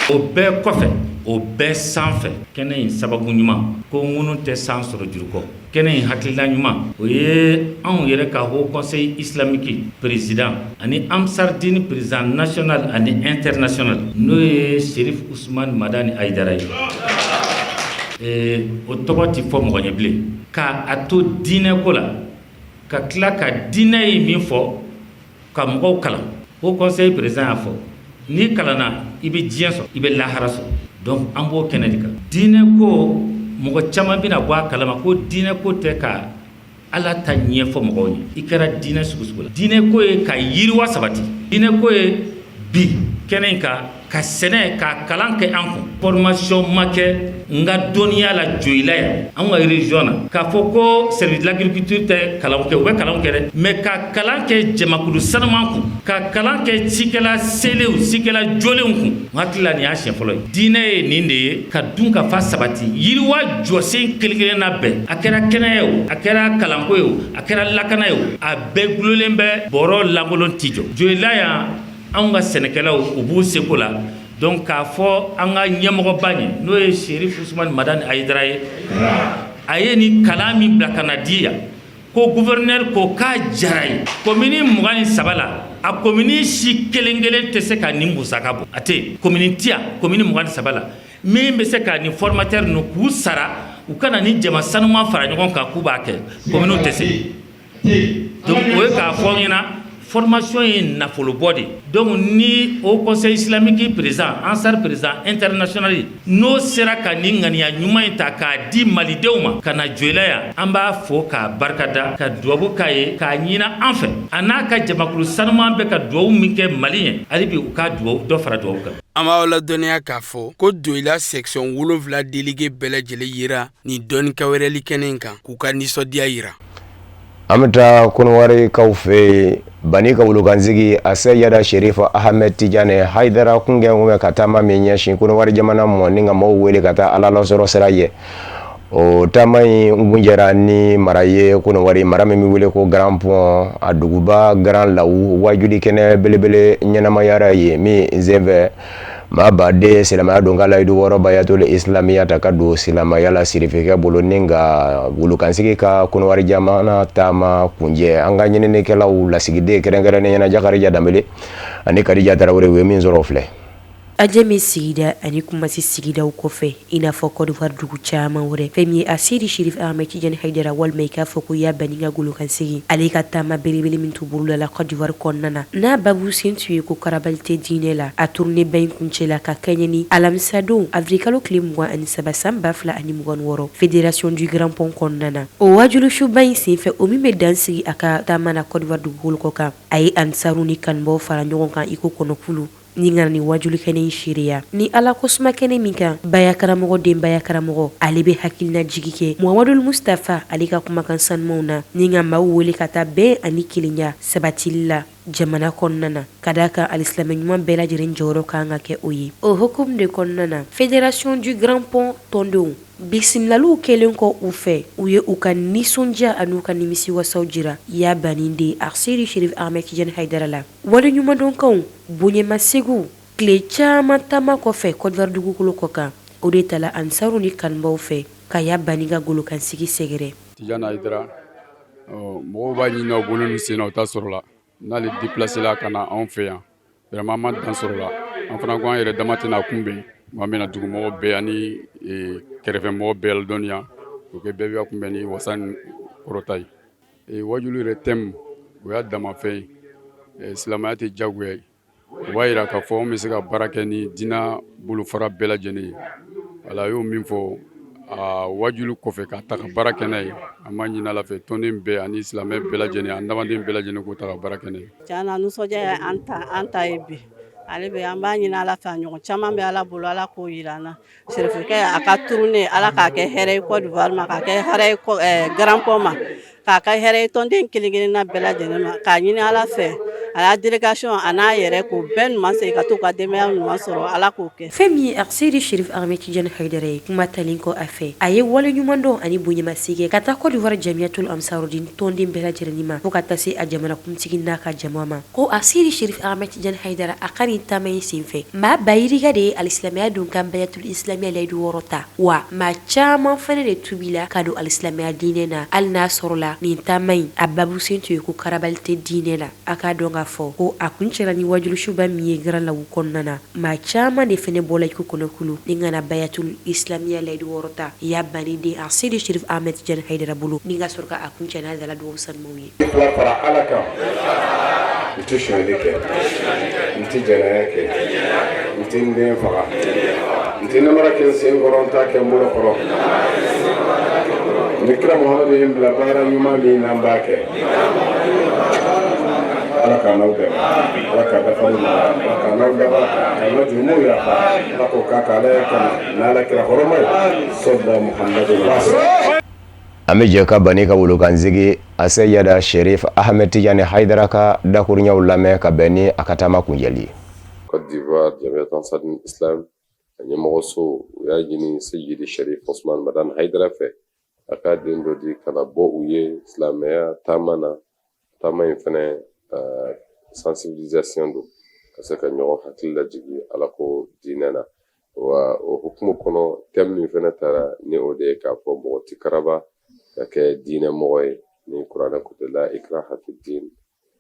O bɛɛ kɔfɛ, o bɛɛ sanfɛ, kɛnɛ in sababu ɲuman, ko ŋunu tɛ san sɔrɔ juru kɔ. Kɛnɛ in hakilila ɲuman, o ye anw yɛrɛ ka Haut Conseil Islamique président ani Ansar Dine président national ani international, n'o ye Serif Usumani Madani Hayidara ye. O tɔgɔ tɛ fɔ mɔgɔ ɲɛ bilen. Ka a to diinɛko la, ka tila ka diinɛ ye min fɔ, ka mɔgɔw kalan. Haut Conseil président y'a fɔ, n'i kalanna, i bɛ diɲɛ sɔrɔ, i bɛ lahara sɔrɔ. Donc an b'o kɛnɛ de kan. Diinɛ ko, mɔgɔ caman bɛna bɔ a kalama ko diinɛ ko tɛ ka Ala ta ɲɛfɔ mɔgɔw ye. I kɛra diinɛ sugu sugu la, diinɛ ko ye ka yiriwa sabati. Diinɛ ko ye bi kɛnɛ in kan ka sɛnɛ ka kalan kɛ an kun. Formation ma kɛ n ka dɔnniya la Joyila yan, an ka région na, k'a fɔ ko service de l'agriculture tɛ kalan kɛ. U bɛ kalan kɛ dɛ, mais ka kalan kɛ jamakulu sanuman kun, ka kalan kɛ cikɛla selenw, cikɛla jolenw kun, n hakili la nin y'a siɲɛ fɔlɔ ye. Diinɛ ye nin de ye, ka dun ka fa sabati, yiriwa jɔsen kelen kelen na bɛɛ. A kɛra kɛnɛya ye o, a kɛra kalanko ye o, a kɛra lakana ye o, a bɛɛ gulolen bɛ. Bɔrɔ lankolon ti jɔ Joyila yan. Anw ka sɛnɛkɛlaw, u b'u seko la. Donc k'a fɔ an ka ɲɛmɔgɔba ye, n'o ye Serif Usumani Madani Hayidara ye, a ye nin kalan min bila ka na di yan, ko gouverneur ko k'a diyara ye. Komini 23 la, a komini si kelen kelen tɛ se ka nin musaka bɔ. A tɛ komini ti yan, komini 23 la, min bɛ se ka nin formateur ninnu k'u sara, u ka na ni jama sanuman fara ɲɔgɔn kan k'u b'a kɛ. Kominiw tɛ se. Donc o ye k'a fɔ ɲɛna, formation ye nafolobɔ de. Donc ni Haut Conseil Islamique président, Ansar président international, n'o sera ka nin ŋaniya ɲuman in ta k'a di malidenw ma ka na Joyila yan, an b'a fo k'a barikada, ka dubabu k'a ye, k'a ɲini an fɛ, a n'a ka jamakulu sanuman bɛ ka dubabu min kɛ Mali ye, hali bi u ka dubabu dɔ fara dubabu kan. An b'aw ladɔnniya k'a fɔ ko Joyila section 7 délégué bɛɛ lajɛlen yera nin dɔnnikɛwɛrɛli kɛnɛ in kan k'u ka nisɔndiya yira. An bɛ taa Kɔnɔwarikaw fɛ yen. Bani ka wolokansigi a Seyida Serifu Ahmed Tijani Hayidara kun kɛ bɛ ka taama min ɲɛsin Kɔnɔwari jamana mɔ ni ka maaw wele ka taa Ala lasɔrɔ sira ye. O taama in kuncɛra ni mara ye Kɔnɔwari, mara min bɛ wele ko Grand Pont, a duguba Grand Lahou, wajuli kɛnɛ belebele ɲɛnamayara ye min senfɛ. Maa baden silamɛya don ka layidu wɔɔrɔ bayatul islamiya ta ka don silamɛya la sirifikɛ bolo ni ka golokansigi ka kɔnɔwari jamana taama kuncɛ. An ka ɲininikɛlaw lasigiden kɛrɛnkɛrɛnnenya na Jakarija Danbele ani Kadija Tarawele, u ye min sɔrɔ o filɛ. Adjamé sigida ani Kumasi sigidaw kɔfɛ, i n'a fɔ Côte d'Ivoire dugu caman wɛrɛ, fɛn min ye Aseyidi Sherif Ahmed Tijani Hayidara, walima i k'a fɔ ko Ya Bani ka golokansigi, ale ka taama belebele min tun bolodala Côte d'Ivoire kɔnɔna na, n'a babu sen tun ye ko karabali tɛ diinɛ la, a tournée ba in kuncɛla ka kɛɲɛ ni alamisadon avril kalo tile 23 san 2026 Fédération du Grand Pont kɔnɔna na. O wajulisuba in senfɛ, o min bɛ dan sigi a ka taama na Côte d'Ivoire dugukolo kɔ kan, a ye ansaru ni kanubaw fara ɲɔgɔn kan iko kɔnɔkulu ni ka nin wajuli kɛnɛ in seereya ni Ala ko suma kɛnɛ min kan. Baya karamɔgɔ den baya karamɔgɔ, ale bɛ hakilina jigi kɛ Muhamadul Mustafa ale ka kumakan sanumanw na ni ka maaw wele ka taa bɛn ani kelenya sabatili la jamana kɔnɔna na, ka d'a kan alisilamɛ ɲuman bɛɛ lajɛlen jɔyɔrɔ kan ka kɛ o ye. O hukumu de kɔnɔna na, Fédération du Grand Pont tɔndenw bisimilaliw kɛlen kɔ u fɛ, u ye u ka nisɔndiya an'u ka nimisiwasaw jira Ya Bani den Aseyidi Sherif Ahmed Tijani Hayidara la. Waleɲumandɔnkanw, bonyamasegin, tile caman taama kɔfɛ Côte d'Ivoire dugukolo kɔ kan, o de tala ansaru ni kanubaw fɛ ka Ya Bani ka golokansigi sɛgɛrɛ. Tijani Hayidara, mɔgɔw b'a ɲini u bolo ni sen na, u t'a sɔrɔ la. N'ale déplacé la ka na anw fɛ yan, vraiment an ma dan sɔrɔ la. An fana ko an yɛrɛ dama tɛna kunbɛn, an bɛna dugumɔgɔw bɛɛ ani kɛrɛfɛmɔgɔw bɛɛ ladɔnniya o kɛ, bɛɛ bɛ kunbɛn ni wasa ni kɔrɔta ye. Wajulu yɛrɛ thème, o y'a damafɛn ye. Silamɛya tɛ jagoya ye. O b'a jira k'a fɔ anw bɛ se ka baara kɛ ni diinɛ bolofara bɛɛ lajɛlen ye. Wala a y'o min fɔ a wajulu kɔfɛ ka ta ka baara kɛ n'a ye. An b'a ɲini Ala fɛ, tɔnden bɛɛ ani silamɛ bɛɛ lajɛlen, an adamaden bɛɛ lajɛlen k'o ta ka baara kɛ n'a ye. Tiɲɛ na, nisɔndiya ye an ta ye bi. Ale bɛ an b'a ɲini Ala fɛ, a ɲɔgɔn caman bɛ Ala bolo, Ala k'o jira an na. Sirifikɛ a ka tournée, Ala k'a kɛ hɛrɛ ye Côte d'Ivoire ma, k'a kɛ hɛrɛ ye Grand Pont ma, k'a kɛ hɛrɛ ye tɔnden kelen kelenna bɛɛ lajɛlen ma, k'a ɲini Ala fɛ a y'a délégation a n'a yɛrɛ k'o bɛɛ ɲuman segin ka t'u ka denbaya ɲuman sɔrɔ, Ala k'o kɛ. Fɛn min ye Aseyidi Sherif Ahmed Tijani Hayidara ye, kuma talen kɔ a fɛ, a ye waleɲumandɔn ani bonyamasegin ka taa Côte d'Ivoire Jamiyatul Ansarudin tɔnden bɛɛ lajɛlen ma, fo ka taa se a jamanakuntigi n'a ka jama ma, ko Aseyidi Sherif Ahmed Tijani Hayidara a ka nin taama in senfɛ, maa ba yirika de ye alisilamɛya don kan bayatul islamiya layidu wɔɔrɔ ta, wa maa caman fana de tubila ka don alisilamɛya diinɛ na, hali n'a sɔrɔla nin taama in a babusen tun ye ko karabali tɛ diinɛ la. A k'a dɔn k'a fɔ ko a kuncɛra ni wajulisuba min ye Grand Lahou kɔnɔna na, maa caman de fana bɔla i ko kɔnɔkulu ni ka na bayatul islamiya layidu wɔɔrɔ ta Ya Bani den Aseyidi Sherif Ahmed Tijani Hayidara bolo, ni ka sɔrɔ ka a kuncɛ n'a dala dugawu sanumaw ye. Fila fara Ala kan, n tɛ sonyali kɛ, n tɛ jɛnɛya kɛ, n tɛ n den faga, n tɛ namara kɛ n sen kɔrɔ, n t'a kɛ n bolo kɔrɔ. Ni kira Muhamadu ye n bila baara ɲuman min na, n b'a kɛ. Ala k'an n'aw dɛmɛ, Ala k'a dafali nɔgɔya, Ala k'an n'aw daba, k'an ka jurumu yafa, Ala k'o k'a ka Ala ya kama n'Ala kira hɔrɔma ye, sɔlila Muhamadu. An bɛ jɛ ka Bani ka wolokansigi Aseyida Sherif Ahmed Tijani Hayidara ka dakuruɲaw lamɛn ka bɛn ni a ka taama kuncɛli ye. Côte d'Ivoire Jamiat Ansar Islam a ɲɛmɔgɔso, u y'a ɲini Seyidi Sherif Osman Madani Hayidara fɛ, a k'a den dɔ di ka na bɔ u ye silamɛya taama na. Taama in fɛnɛ, sensibilisation don, ka se ka ɲɔgɔn hakili lajigin Ala ko diinɛ na. Wa o hukumu kɔnɔ, thème min fɛnɛ tara ni o de ye k'a fɔ mɔgɔ ti karaba ka kɛ diinɛ mɔgɔ ye, ni kuranɛ ko tɛ la ikraha fi din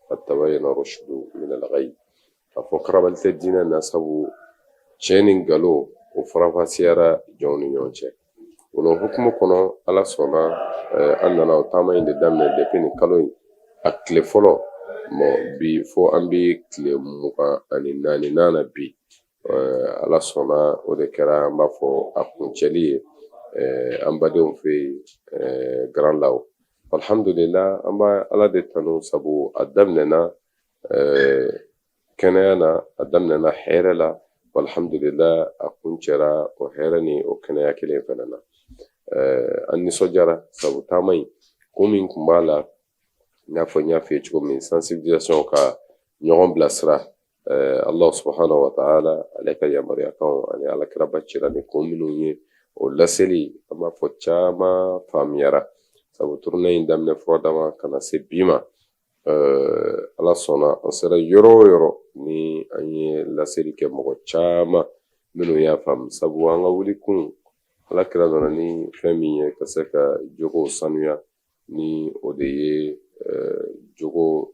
qad tabayyana rushdu min al-ghayy, k'a fɔ karabali tɛ diinɛ na, sabu tiɲɛ ni nkalon o faranfasiyara jɔnw ni ɲɔgɔn cɛ. O la hukumu kɔnɔ, Ala sɔnna, an nana o taama in de daminɛ depuis nin kalo in a tile fɔlɔ mɔ bi fo an bɛ tile 24nan na bi. Ala sɔnna, o de kɛra an b'a fɔ a kuncɛli ye an badenw fɛ yen Grand Lahou. Alhamdulila, an b'a Ala de tanu, sabu a daminɛna kɛnɛya na, a daminɛna hɛrɛ la, alhamdulila, a kuncɛra o hɛrɛ ni o kɛnɛya kelen fana na. An nisɔndiyara, sabu taama in kun min tun b'a la, i n'a fɔ n y'a f'i ye cogo min, sensibilisation, ka ɲɔgɔn bilasira Allah subhanahu wa ta'ala ale ka yamaruyakanw ani ala kiraba cira ni kun minnu ye, o laseli. An b'a fɔ caman faamuyara, sabu tournée in daminɛ fura dama ka na se bi ma, Ala sɔnna, an sera yɔrɔ o yɔrɔ ni an ye laseli kɛ, mɔgɔ caman minnu y'a faamu, sabu an ka wuli kun, Ala kira nana ni fɛn min ye ka se ka jogow sanuya, ni o de ye jogo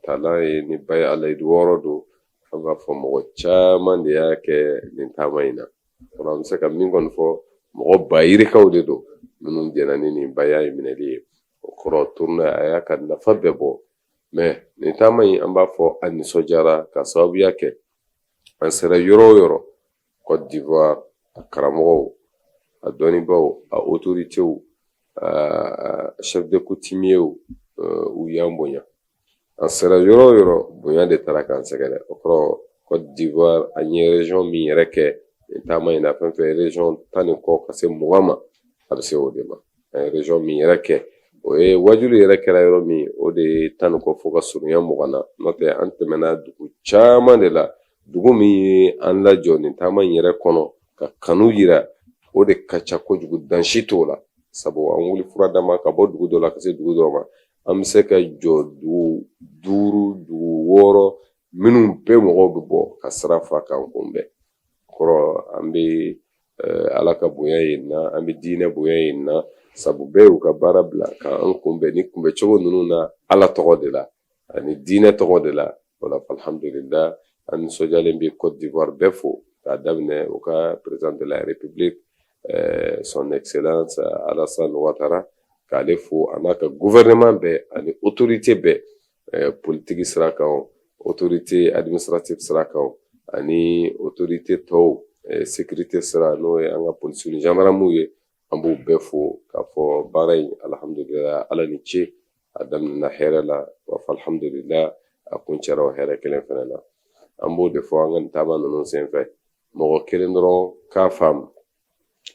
talan ye, ni baya layidu 6 don. An b'a fɔ mɔgɔ caman de y'a kɛ nin taama in na. O la an bɛ se ka min kɔni fɔ, mɔgɔ ba yirikaw de don minnu jɛnna ni nin baya in minɛli ye. O kɔrɔ, tournée a y'a ka nafa bɛɛ bɔ. Mais nin taama in, an b'a fɔ an nisɔndiyara ka sababuya kɛ an sera yɔrɔ o yɔrɔ Côte d'Ivoire, a karamɔgɔw, a dɔnnibaaw, a autoritéw, a chef de coutumier, u y'an bonya. An sera yɔrɔ o yɔrɔ, bonya de taara k'an sɛgɛrɛ. O kɔrɔ, Côte d'Ivoire, an ye région min yɛrɛ kɛ nin taama in na, fɛn fɛn région 10 ni kɔ ka se 20 ma, a bɛ se o de ma. An ye région min yɛrɛ kɛ, o ye wajulu yɛrɛ kɛra yɔrɔ min, o de ye 10 ni kɔ fo ka surunya 20 na. N'o tɛ, an tɛmɛna dugu caman de la. Dugu min ye an lajɔ nin taama in yɛrɛ kɔnɔ ka kanu yira, o de ka ca kojugu, dan si t'o la. Sabu an wuli fura dama ka bɔ dugu dɔ la ka se dugu dɔ ma, an bɛ se ka jɔ dugu 5, dugu 6 minnu bɛɛ mɔgɔw bɛ bɔ ka sira fa k'an kunbɛn. Kɔrɔ, an bɛ Ala ka bonya yen na, an bɛ diinɛ bonya yen na, sabu bɛɛ y'u ka baara bila k'an kunbɛn ni kunbɛncogo ninnu na, Ala tɔgɔ de la ani diinɛ tɔgɔ de la. O la, alhamdulillah, an nisɔndiyalen bɛ Côte d'Ivoire bɛɛ fo, k'a daminɛ u ka président de la République, son excellence Alassane Ouattara, k'ale fo a n'a ka gouvernement bɛɛ ani autorité bɛɛ, politique sira kan, autorité administrative sira kan, ani autorité tɔw, sécurité sira, n'o ye an ka polisiw ni gendarmew ye. An b'u bɛɛ fo k'a fɔ baara in, alhamdulillah, Ala ni ce, a daminɛna hɛrɛ la, wa alhamdulillah, a kuncɛra o hɛrɛ kelen fana na. An b'o de fɔ an ka nin taama ninnu senfɛ, mɔgɔ kelen dɔrɔn k'a faamu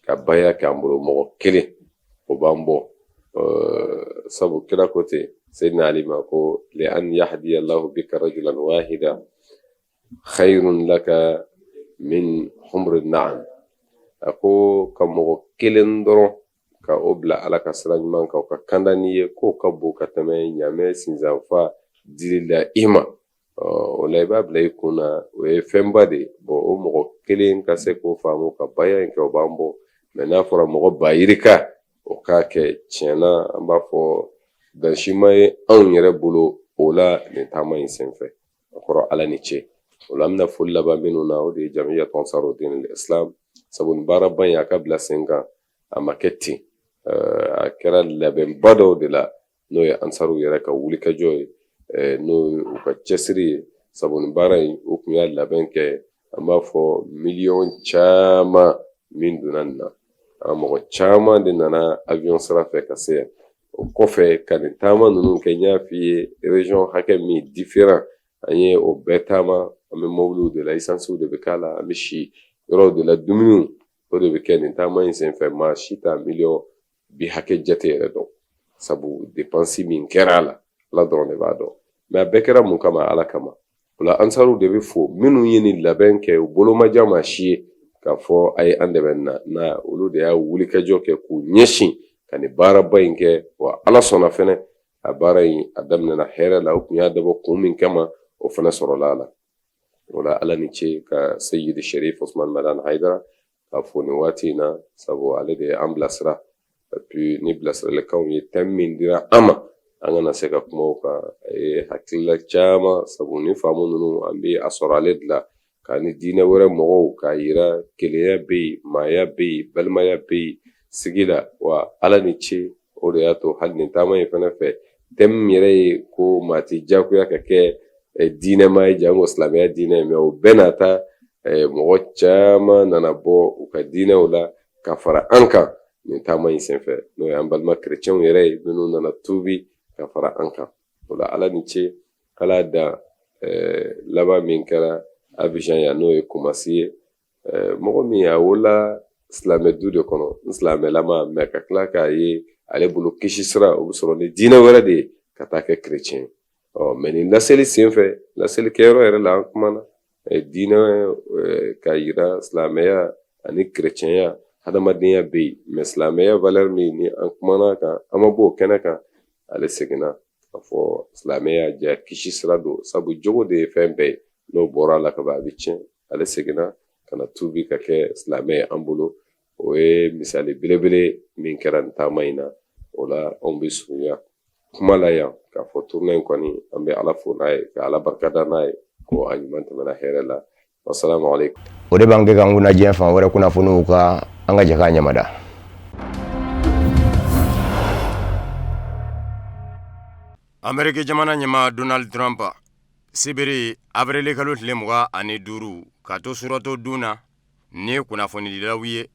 ka baya k'an bolo, mɔgɔ kelen o b'an bɔ. Sabu kira ko ten Seydina Ali ma ko li an yahdiya Allahu bika rajulan wahida khayrun laka min humri na'am. A ko ka mɔgɔ kelen dɔrɔn ka o bila Ala ka sira ɲuman kan, o ka kanda n'i ye, k'o ka bon ka tɛmɛ ɲamɛ sinsanfa dili la i ma. O la, i b'a bila i kun na, o ye fɛnba de ye. Bon, o mɔgɔ kelen ka se k'o faamu ka baya in kɛ, o b'an bɔ. Mais n'a fɔra mɔgɔ ba yirika o k'a kɛ, tiɲɛ na, an b'a fɔ dan si ma ye anw yɛrɛ bolo o la nin taama in senfɛ. O kɔrɔ, Ala ni ce. O la, an bɛna foli laban minnu na, o de ye Jamiyatu Ansaru Din Islam, sabu nin baaraba in, a ka bila sen kan, a ma kɛ ten, a kɛra labɛnba dɔw de la, n'o ye ansaruw yɛrɛ ka wulikajɔ ye, n'o ye u ka cɛsiri ye. Sabu nin baara in, u tun y'a labɛn kɛ, an b'a fɔ miliyɔn caman min donna nin na. An mɔgɔ caman de nana avion sira fɛ ka se yan. O kɔfɛ, ka nin taama ninnu kɛ, n y'a f'i ye, région hakɛ min différent, an ye o bɛɛ taama. An bɛ mobiliw de la, esansiw de bɛ k'a la, an bɛ si yɔrɔw de la, dumuniw o de bɛ kɛ nin taama in senfɛ. Maa si t'a miliyɔn bi hakɛ jate yɛrɛ dɔn, sabu dépense min kɛra a la, Ala dɔrɔn de b'a dɔn. Mais a bɛɛ kɛra mun kama? Ala kama. O la, ansaruw de bɛ fo, minnu ye nin labɛn kɛ. U bolo ma jan maa si ye k'a fɔ a ye an dɛmɛ na na. Olu de y'a wulikajɔ kɛ k'u ɲɛsin ka nin baaraba in kɛ. Wa Ala sɔnna fɛnɛ, a baara in, a daminɛna hɛrɛ la. U tun y'a dabɔ kun min kama, o fana sɔrɔla a la. O la, Ala ni ce ka Seyidi Sherif Osman Madani Haidara k'a fo nin waati in na, sabu ale de ye an bilasira. Et puis ni bilasiralikanw ye, thème min dira an ma, an kana se ka kuma o kan, a ye hakilila caman, sabu ni faamu ninnu, an bɛ a sɔrɔ ale de la, k'a ni diinɛ wɛrɛ mɔgɔw k'a yira kelenya bɛ yen, maaya bɛ yen, balimaya bɛ yen sigi la. Wa Ala ni ce, o de y'a to hali nin taama in fana fɛ, thème min yɛrɛ ye ko maa tɛ diyagoya ka kɛ diinɛmaa ye, janko silamɛya diinɛ ye. Mais o bɛɛ n'a ta, mɔgɔ caman nana bɔ u ka diinɛw la ka fara an kan nin taama in senfɛ, n'o ye an balima kerecɛnw yɛrɛ ye, minnu nana tuubi ka fara an kan. O la, Ala ni ce. Ala dan laban min kɛra Abijan yan, n'o ye Kumasi ye, mɔgɔ min a wolola silamɛ du de kɔnɔ, n silamɛlama, mais ka tila k'a ye ale bolo kisi sira o bɛ sɔrɔ ni diinɛ wɛrɛ de ye, ka taa kɛ kerecɛn ye. Ɔ mais nin laseli senfɛ, laseli kɛyɔrɔ yɛrɛ la, an kumana diinɛ ka yira silamɛya ani kerecɛnya, hadamadenya bɛ yen, mais silamɛya valeur min ni an kumana kan, an ma bɔ o kɛnɛ kan. Ale seginna a fɔ silamɛya ja kisi sira don, sabu jogo de ye fɛn bɛɛ ye, n'o bɔra a la ka ban, a bɛ tiɲɛ. Ale seginna ka na tuubi ka kɛ silamɛ ye an bolo. O ye misali belebele min kɛra nin taama in na. O la anw bɛ surunya kuma la yan k'a fɔ tournée in kɔni, an bɛ Ala fo n'a ye, ka Ala barikada n'a ye, ko a ɲuman tɛmɛna hɛrɛ la. Wasalamu aleykum. O de b'an kɛ k'an kunna diɲɛ fan wɛrɛ kunnafoniw kan. An ka jɛ k'a ɲamada. Ameriki jamana ɲɛmaa Donald Trump, sibiri avril kalo tile 25, ka to surɔtɔ dun na ni kunnafonidilaw ye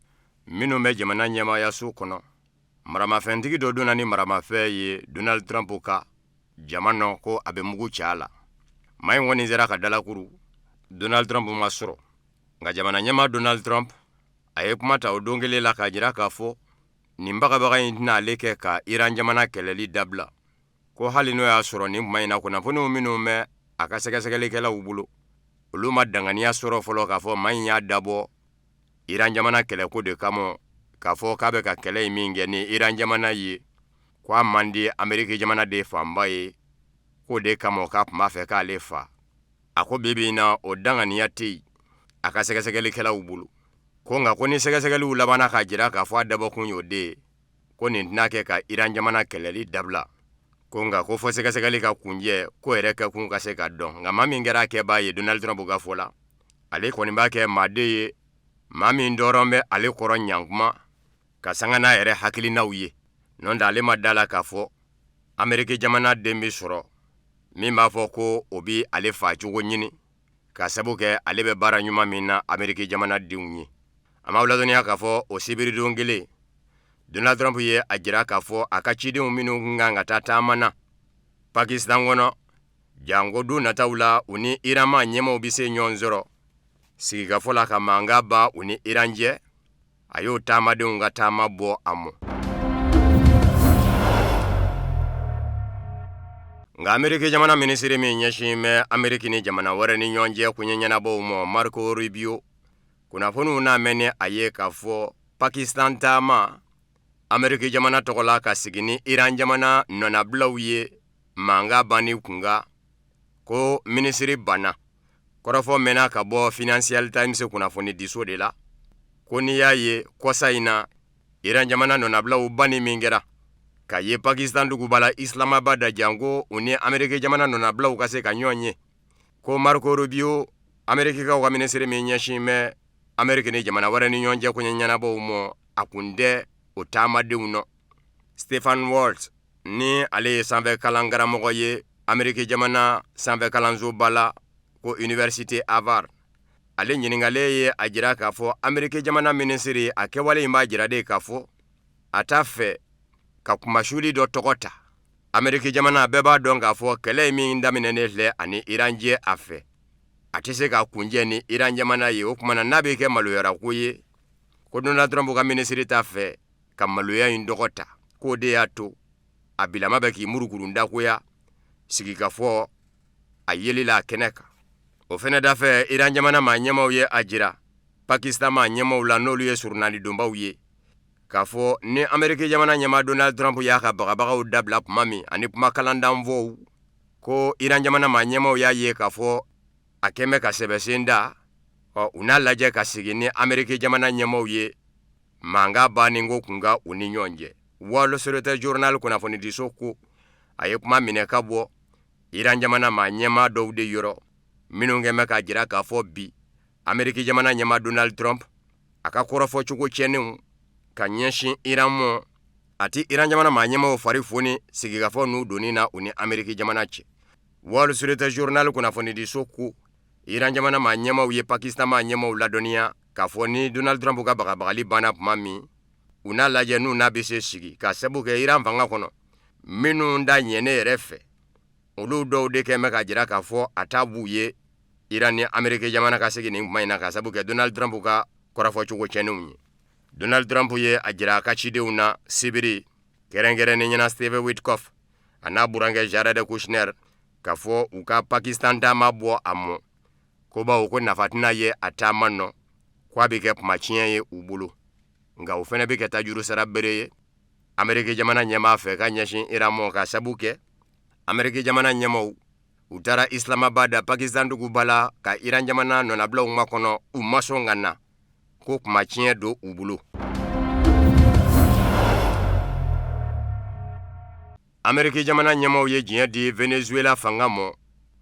minnu bɛ jamana ɲɛmaayaso kɔnɔ, maramafɛntigi dɔ donna ni maramafɛn ye Donald Trump ka jama nɔ, ko a bɛ mugu ci a la. Maa in kɔni sera ka dalakuru, Donald Trump ma sɔrɔ. Nka jamana ɲɛmaa Donald Trump, a ye kuma ta o don kelen la k'a jira k'a fɔ nin bagabaga in tɛna ale kɛ ka Iran jamana kɛlɛli dabila, ko hali n'o y'a sɔrɔ nin kuma in na kunnafoniw minnu bɛ a ka sɛgɛsɛgɛlikɛlaw bolo, olu ma danganiya sɔrɔ fɔlɔ k'a fɔ maa in y'a dabɔ Iran jamana kɛlɛko de kama, k'a fɔ k'a bɛ ka kɛlɛ in min kɛ ni Iran jamana ye, ko a man di Ameriki jamana de fanba ye, k'o de kama k'a tun b'a fɛ k'ale fa. A ko bi bi in na, o danganiya tɛ yen a ka sɛgɛsɛgɛlikɛlaw bolo, ko nka ko ni sɛgɛsɛgɛliw labanna k'a jira k'a fɔ a dabɔkun y'o de ye, ko nin tɛna kɛ ka Iran jamana kɛlɛli dabila, ko nka ko fɔ sɛgɛsɛgɛli ka kuncɛ, ko yɛrɛ kɛkun ka se ka dɔn. Nka maa min kɛra a kɛbaa ye, Donald Trump ka fɔ la, ale kɔni b'a kɛ maa de ye, maa min dɔrɔn bɛ ale kɔrɔ ɲankuma ka sanga n'a yɛrɛ hakilinaw ye. N'o tɛ, ale ma da la k'a fɔ Ameriki jamana den bɛ sɔrɔ min b'a fɔ ko o bɛ ale fa cogo ɲini, ka sabu kɛ ale bɛ baara ɲuman min na Ameriki jamana denw ye. An b'aw ladɔnniya k'a fɔ o sibiridon kelen, Donald Trump ye a jira k'a fɔ a ka cidenw minnu tun kan ka taa taama na Pakistan kɔnɔ, janko don nataw la u ni Iran maa ɲɛmaaw bɛ se ɲɔgɔn sɔrɔ sigikafɔ la ka mankan ban u ni Iran cɛ, a y'o taamadenw ka taama bɔ a mɔ. Nka Ameriki jamana minisiri min ɲɛsin bɛ Ameriki ni jamana wɛrɛ ni ɲɔgɔn cɛ koɲɛ ɲɛnabɔw ma, Marco Rubio, kunnafoniw n'a mɛn ni a ye k'a fɔ Pakistan taama Ameriki jamana tɔgɔ la ka sigi ni Iran jamana nɔnabilaw ye mankan banni kunkan, ko minisiri banna. Kɔrɔfɔ mɛnna ka bɔ Financial Times kunnafonidiso de la, ko n'i y'a ye kɔsa in na Iran jamana nɔnabilaw banni min kɛra ka ye Pakistan duguba la Islamabad, janko u ni Ameriki jamana nɔnabilaw ka se ka ɲɔgɔn ye, ko Marco Rubio, Amerikikaw ka minisiri min ɲɛsin bɛ Ameriki ni jamana wɛrɛ ni ɲɔgɔn cɛ koɲɛ ɲɛnabɔw ma, a kun tɛ o taamadenw nɔ. Stephen Walt, ni ale ye sanfɛ kalan karamɔgɔ ye Ameriki jamana sanfɛ kalansoba la ko Université Harvard, ale ɲininkalen ye a jira k'a fɔ Ameriki jamana minisiri a kɛwale in b'a jira de k'a fɔ a t'a fɛ ka kumasuli dɔ tɔgɔ ta. Ameriki jamana bɛɛ b'a dɔn k'a fɔ kɛlɛ min daminɛnen filɛ ani Iran cɛ, a fɛ a tɛ se ka kuncɛ ni Iran jamana ye. O tuma na, n'a bɛ kɛ maloyara ko ye, ko Donald Trump ka minisiri t'a fɛ ka maloya in tɔgɔ ta, k'o de y'a to a bilama bɛ k'i murukuru dakoya sigikafɔ a yeli la a kɛnɛ kan. O fɛnɛ dafɛ, Iran jamana maa ɲɛmaaw ye a jira Pakistan maa ɲɛmaaw la, n'olu ye surunalidonbaw ye, k'a fɔ ni Ameriki jamana ɲɛmaa Donald Trump y'a ka bagabagaw dabila tuma min ani kuma kalandanfɔw, ko Iran jamana maa ɲɛmaaw y'a ye k'a fɔ a kɛn bɛ ka sɛbɛsen da, ɔ u n'a lajɛ ka sigi ni Ameriki jamana ɲɛmaaw ye mankan banni ko kunkan u ni ɲɔgɔn cɛ. Wall Street Journal kunnafonidiso ko a ye kuma minɛ ka bɔ Iran jamana maa ɲɛmaa dɔw de yɔrɔ, minnu kɛn bɛ k'a jira k'a fɔ bi Ameriki jamana ɲɛmaa Donald Trump a ka kɔrɔfɔ cogo tiɲɛnenw ka ɲɛsin Iran ma, a tɛ Iran jamana maa ɲɛmaaw fari foni sigikafɔ n'u donni na u ni Ameriki jamana cɛ. Wall Street Journal kunnafonidiso ko Iran jamana maa ɲɛmaaw ye Pakistan maa ɲɛmaaw ladɔnniya k'a fɔ ni Donald Trump ka bagabagali banna tuma min, u n'a lajɛ n'u n'a bɛ se sigi, ka sabu kɛ Iran fanga kɔnɔ minnu da ɲɛne yɛrɛ fɛ, olu dɔw de kɛn bɛ k'a jira k'a fɔ a ta b'u ye Iran ni Ameriki jamana ka sigi nin kuma in na, ka sabu kɛ Donald Trump ka kɔrɔfɔcogo tiɲɛnenw ye. Donald Trump ye a jira a ka cidenw na sibiri, kɛrɛnkɛrɛnnen ɲɛna Steve Witkoff a n'a burankɛ Jared Kushner, k'a fɔ u ka Pakistan taama bɔ a mɔ, ko bawo ko nafa tɛna ye a taama nɔ, ko a bɛ kɛ kuma tiɲɛ ye u bolo. Nka o fana bɛ kɛ tajuru sara bere ye Ameriki jamana ɲɛmaa fɛ ka ɲɛsin Iran mɔ, ka sabu kɛ Ameriki jamana ɲɛmaaw U taara Islamabad Pakistan duguba la ka Iran jamana nɔnabilaw makɔnɔ, u ma sɔn ka na, ko kuma tiɲɛ don u bolo. Ameriki jamana ɲɛmaaw ye diɲɛ di Venezuela fanga mɔ,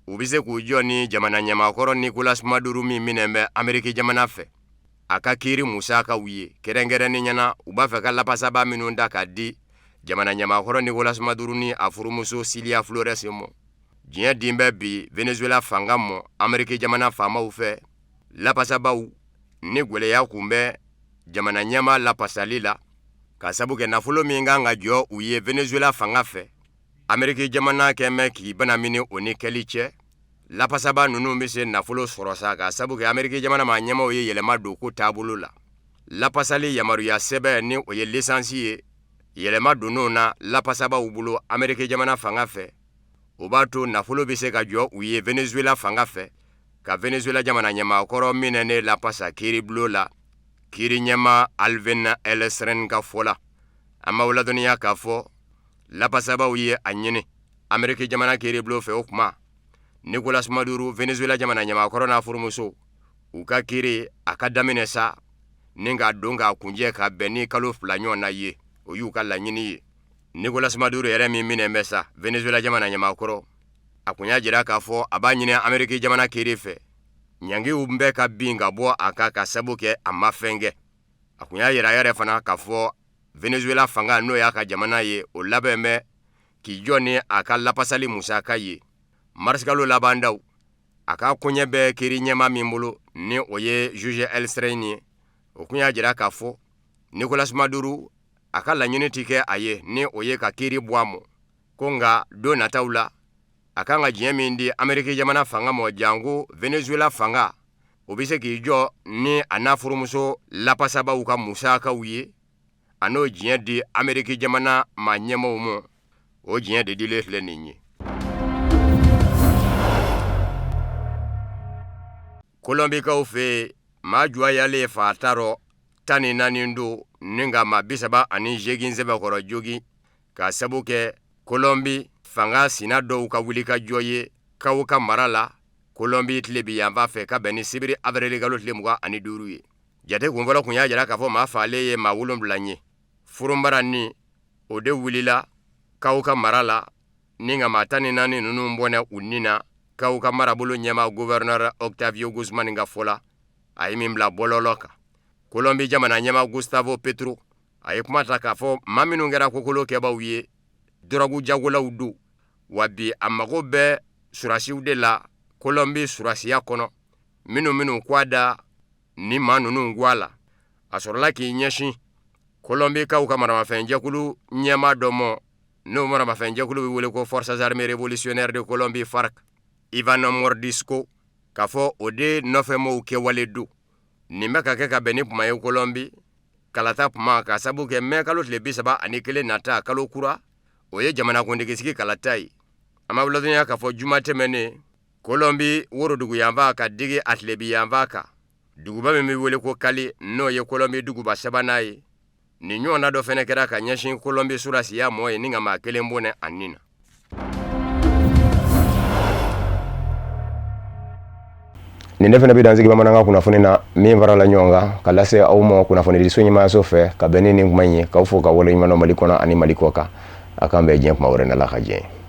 u bɛ se k'u jɔ ni jamana ɲɛmaakɔrɔ Nicolas Maduro min minɛn bɛ Ameriki jamana fɛ, a ka kiiri musakaw ye. Kɛrɛnkɛrɛnnenya na, u b'a fɛ ka lapasaba minnu ta ka di jamana ɲɛmaakɔrɔ Nicolas Maduro ni a furumuso Cilia Flores mɔ. Diɲɛ din bɛ bi Venezuela fanga mɔ Ameriki jamana faamaw fɛ, lapasabaw ni gwɛlɛya kun bɛ jamana ɲɛmaa lapasali la, ka sabu kɛ nafolo min kan ka jɔ u ye Venezuela fanga fɛ, Ameriki jamana kɛn bɛ k'i banamini o ni kɛli cɛ. Lapasaba ninnu bɛ se nafolo sɔrɔ sa, ka sabu kɛ Ameriki jamana maa ɲɛmaaw ye yɛlɛma don ko taabolo la. Lapasali yamaruya sɛbɛn, ni o ye lisansi ye, yɛlɛma donn'o na lapasabaw bolo Ameriki jamana fanga fɛ. O b'a to nafolo bɛ se ka jɔ u ye Venezuela fanga fɛ, ka Venezuela jamana ɲɛmaakɔrɔ minɛnen lapasa kiiribulon la. Kiiri ɲɛmaa Alvin Hellerstein ka fɔ la, an b'aw ladɔnniya k'a fɔ lapasabaw ye a ɲini Ameriki jamana kiiribulon fɛ, o kuma Nicolas Maduro, Venezuela jamana ɲɛmaakɔrɔ n'a furumuso, u ka kiiri a ka daminɛ sa ni k'a don k'a kuncɛ ka bɛn ni kalo 2 ɲɔgɔn na ye. O y'u ka laɲini ye. Nicolas Maduro yɛrɛ min minɛn bɛ sa, Venezuela jamana ɲɛmaakɔrɔ, a kun y'a jira k'a fɔ a b'a ɲini Ameriki jamana kiiri fɛ ɲangiw bɛɛ ka bin ka bɔ a kan, ka sabu kɛ a ma fɛn kɛ. A kun y'a jira yɛrɛ fana k'a fɔ Venezuela fanga, n'o y'a ka jamana ye, o labɛn bɛ k'i jɔ ni a ka lapasali musaka ye. Marisikalo laban daw, a ka koɲɛ bɛ kiiri ɲɛmaa min bolo, ni o ye juge Hellerstein ye, o kun y'a jira k'a fɔ Nicolas Maduro a ka laɲini tɛ kɛ a ye, ni o ye ka kiiri bɔ a mɔ ko, nka don nataw la a kan ka diɲɛ min di Ameriki jamana fanga mɔ, janko Venezuela fanga, o bɛ se k'i jɔ ni a n'a furumuso lapasabaw ka musakaw ye. A n'o diɲɛ di Ameriki jamana maa ɲɛmaaw ma. O diɲɛ de dilen filɛ nin ye. Kolɔnbikaw fɛ yen, maa jɔyalen faata rɔ 14 don ni ka maa 38 sɛbɛkɔrɔ jogin, ka sabu kɛ Kolɔnbi fanga sina dɔw ka wulikajɔ ye Cauca mara la, Kolɔnbi tilebi yanfan fɛ, ka bɛn ni sibiri avril kalo tile 25 ye. Jate kunfɔlɔ kun y'a jira k'a fɔ maa faalen ye maa 7 ye. Furunbara ni o de wulila Cauca mara la ni ka maa 14 ninnu bɔnɛ u ni na. Cauca marabolo ɲɛmaa gouverneur Octavio Guzman ka fɔ la, a ye min bila bɔlɔlɔ kan, Kolɔnbi jamana ɲɛmaa Gustavo Petro a ye kuma ta k'a fɔ maa minnu kɛra kokolo kɛbaaw ye, dɔrɔgu jagolaw don, wa bi a mago bɛ surasiw de la Kolɔnbi surasiya kɔnɔ, minnu k'a da ni maa ninnu guwa la. A sɔrɔla k'i ɲɛsin Kolɔnbikaw ka maramafɛnjɛkulu ɲɛmaa dɔ mɔ, n'o maramafɛnjɛkulu bɛ wele ko Forces armées révolutionnaires de Colombie FARC, Ivan Mordisco, k'a fɔ o de nɔfɛmɔgɔw kɛwale don. Nin bɛ ka kɛ ka bɛn ni kuma ye Kolɔnbi kalata kuma, ka sabu kɛ mɛ kalo tile 31 nata, kalo kura, o ye jamanakuntigisigi kalata ye. An b'aw ladɔnniya k'a fɔ juma tɛmɛnen, Kolɔnbi woroduguyanfan ka digi a tilebiyanfan kan, duguba min bɛ wele ko Kali, n'o ye Kolɔnbi duguba sabanan ye, nin ɲɔgɔnna dɔ fɛnɛ kɛra ka ɲɛsin Kolɔnbi surasiya mɔ ye ni ka maa kelen bɔnɛ a ni na. Nin de fana bɛ dansigi bamanankan kunnafoni na min farala ɲɔgɔn kan ka lase aw ma kunnafonidiso ɲɛmaayaso fɛ ka bɛn ni nin kuma in ye. K'aw fo ka waleɲuman dɔn Mali kɔnɔ ani Mali kɔ kan. A k'an bɛn diɲɛ kuma wɛrɛ n'Ala ka diɲɛ ye.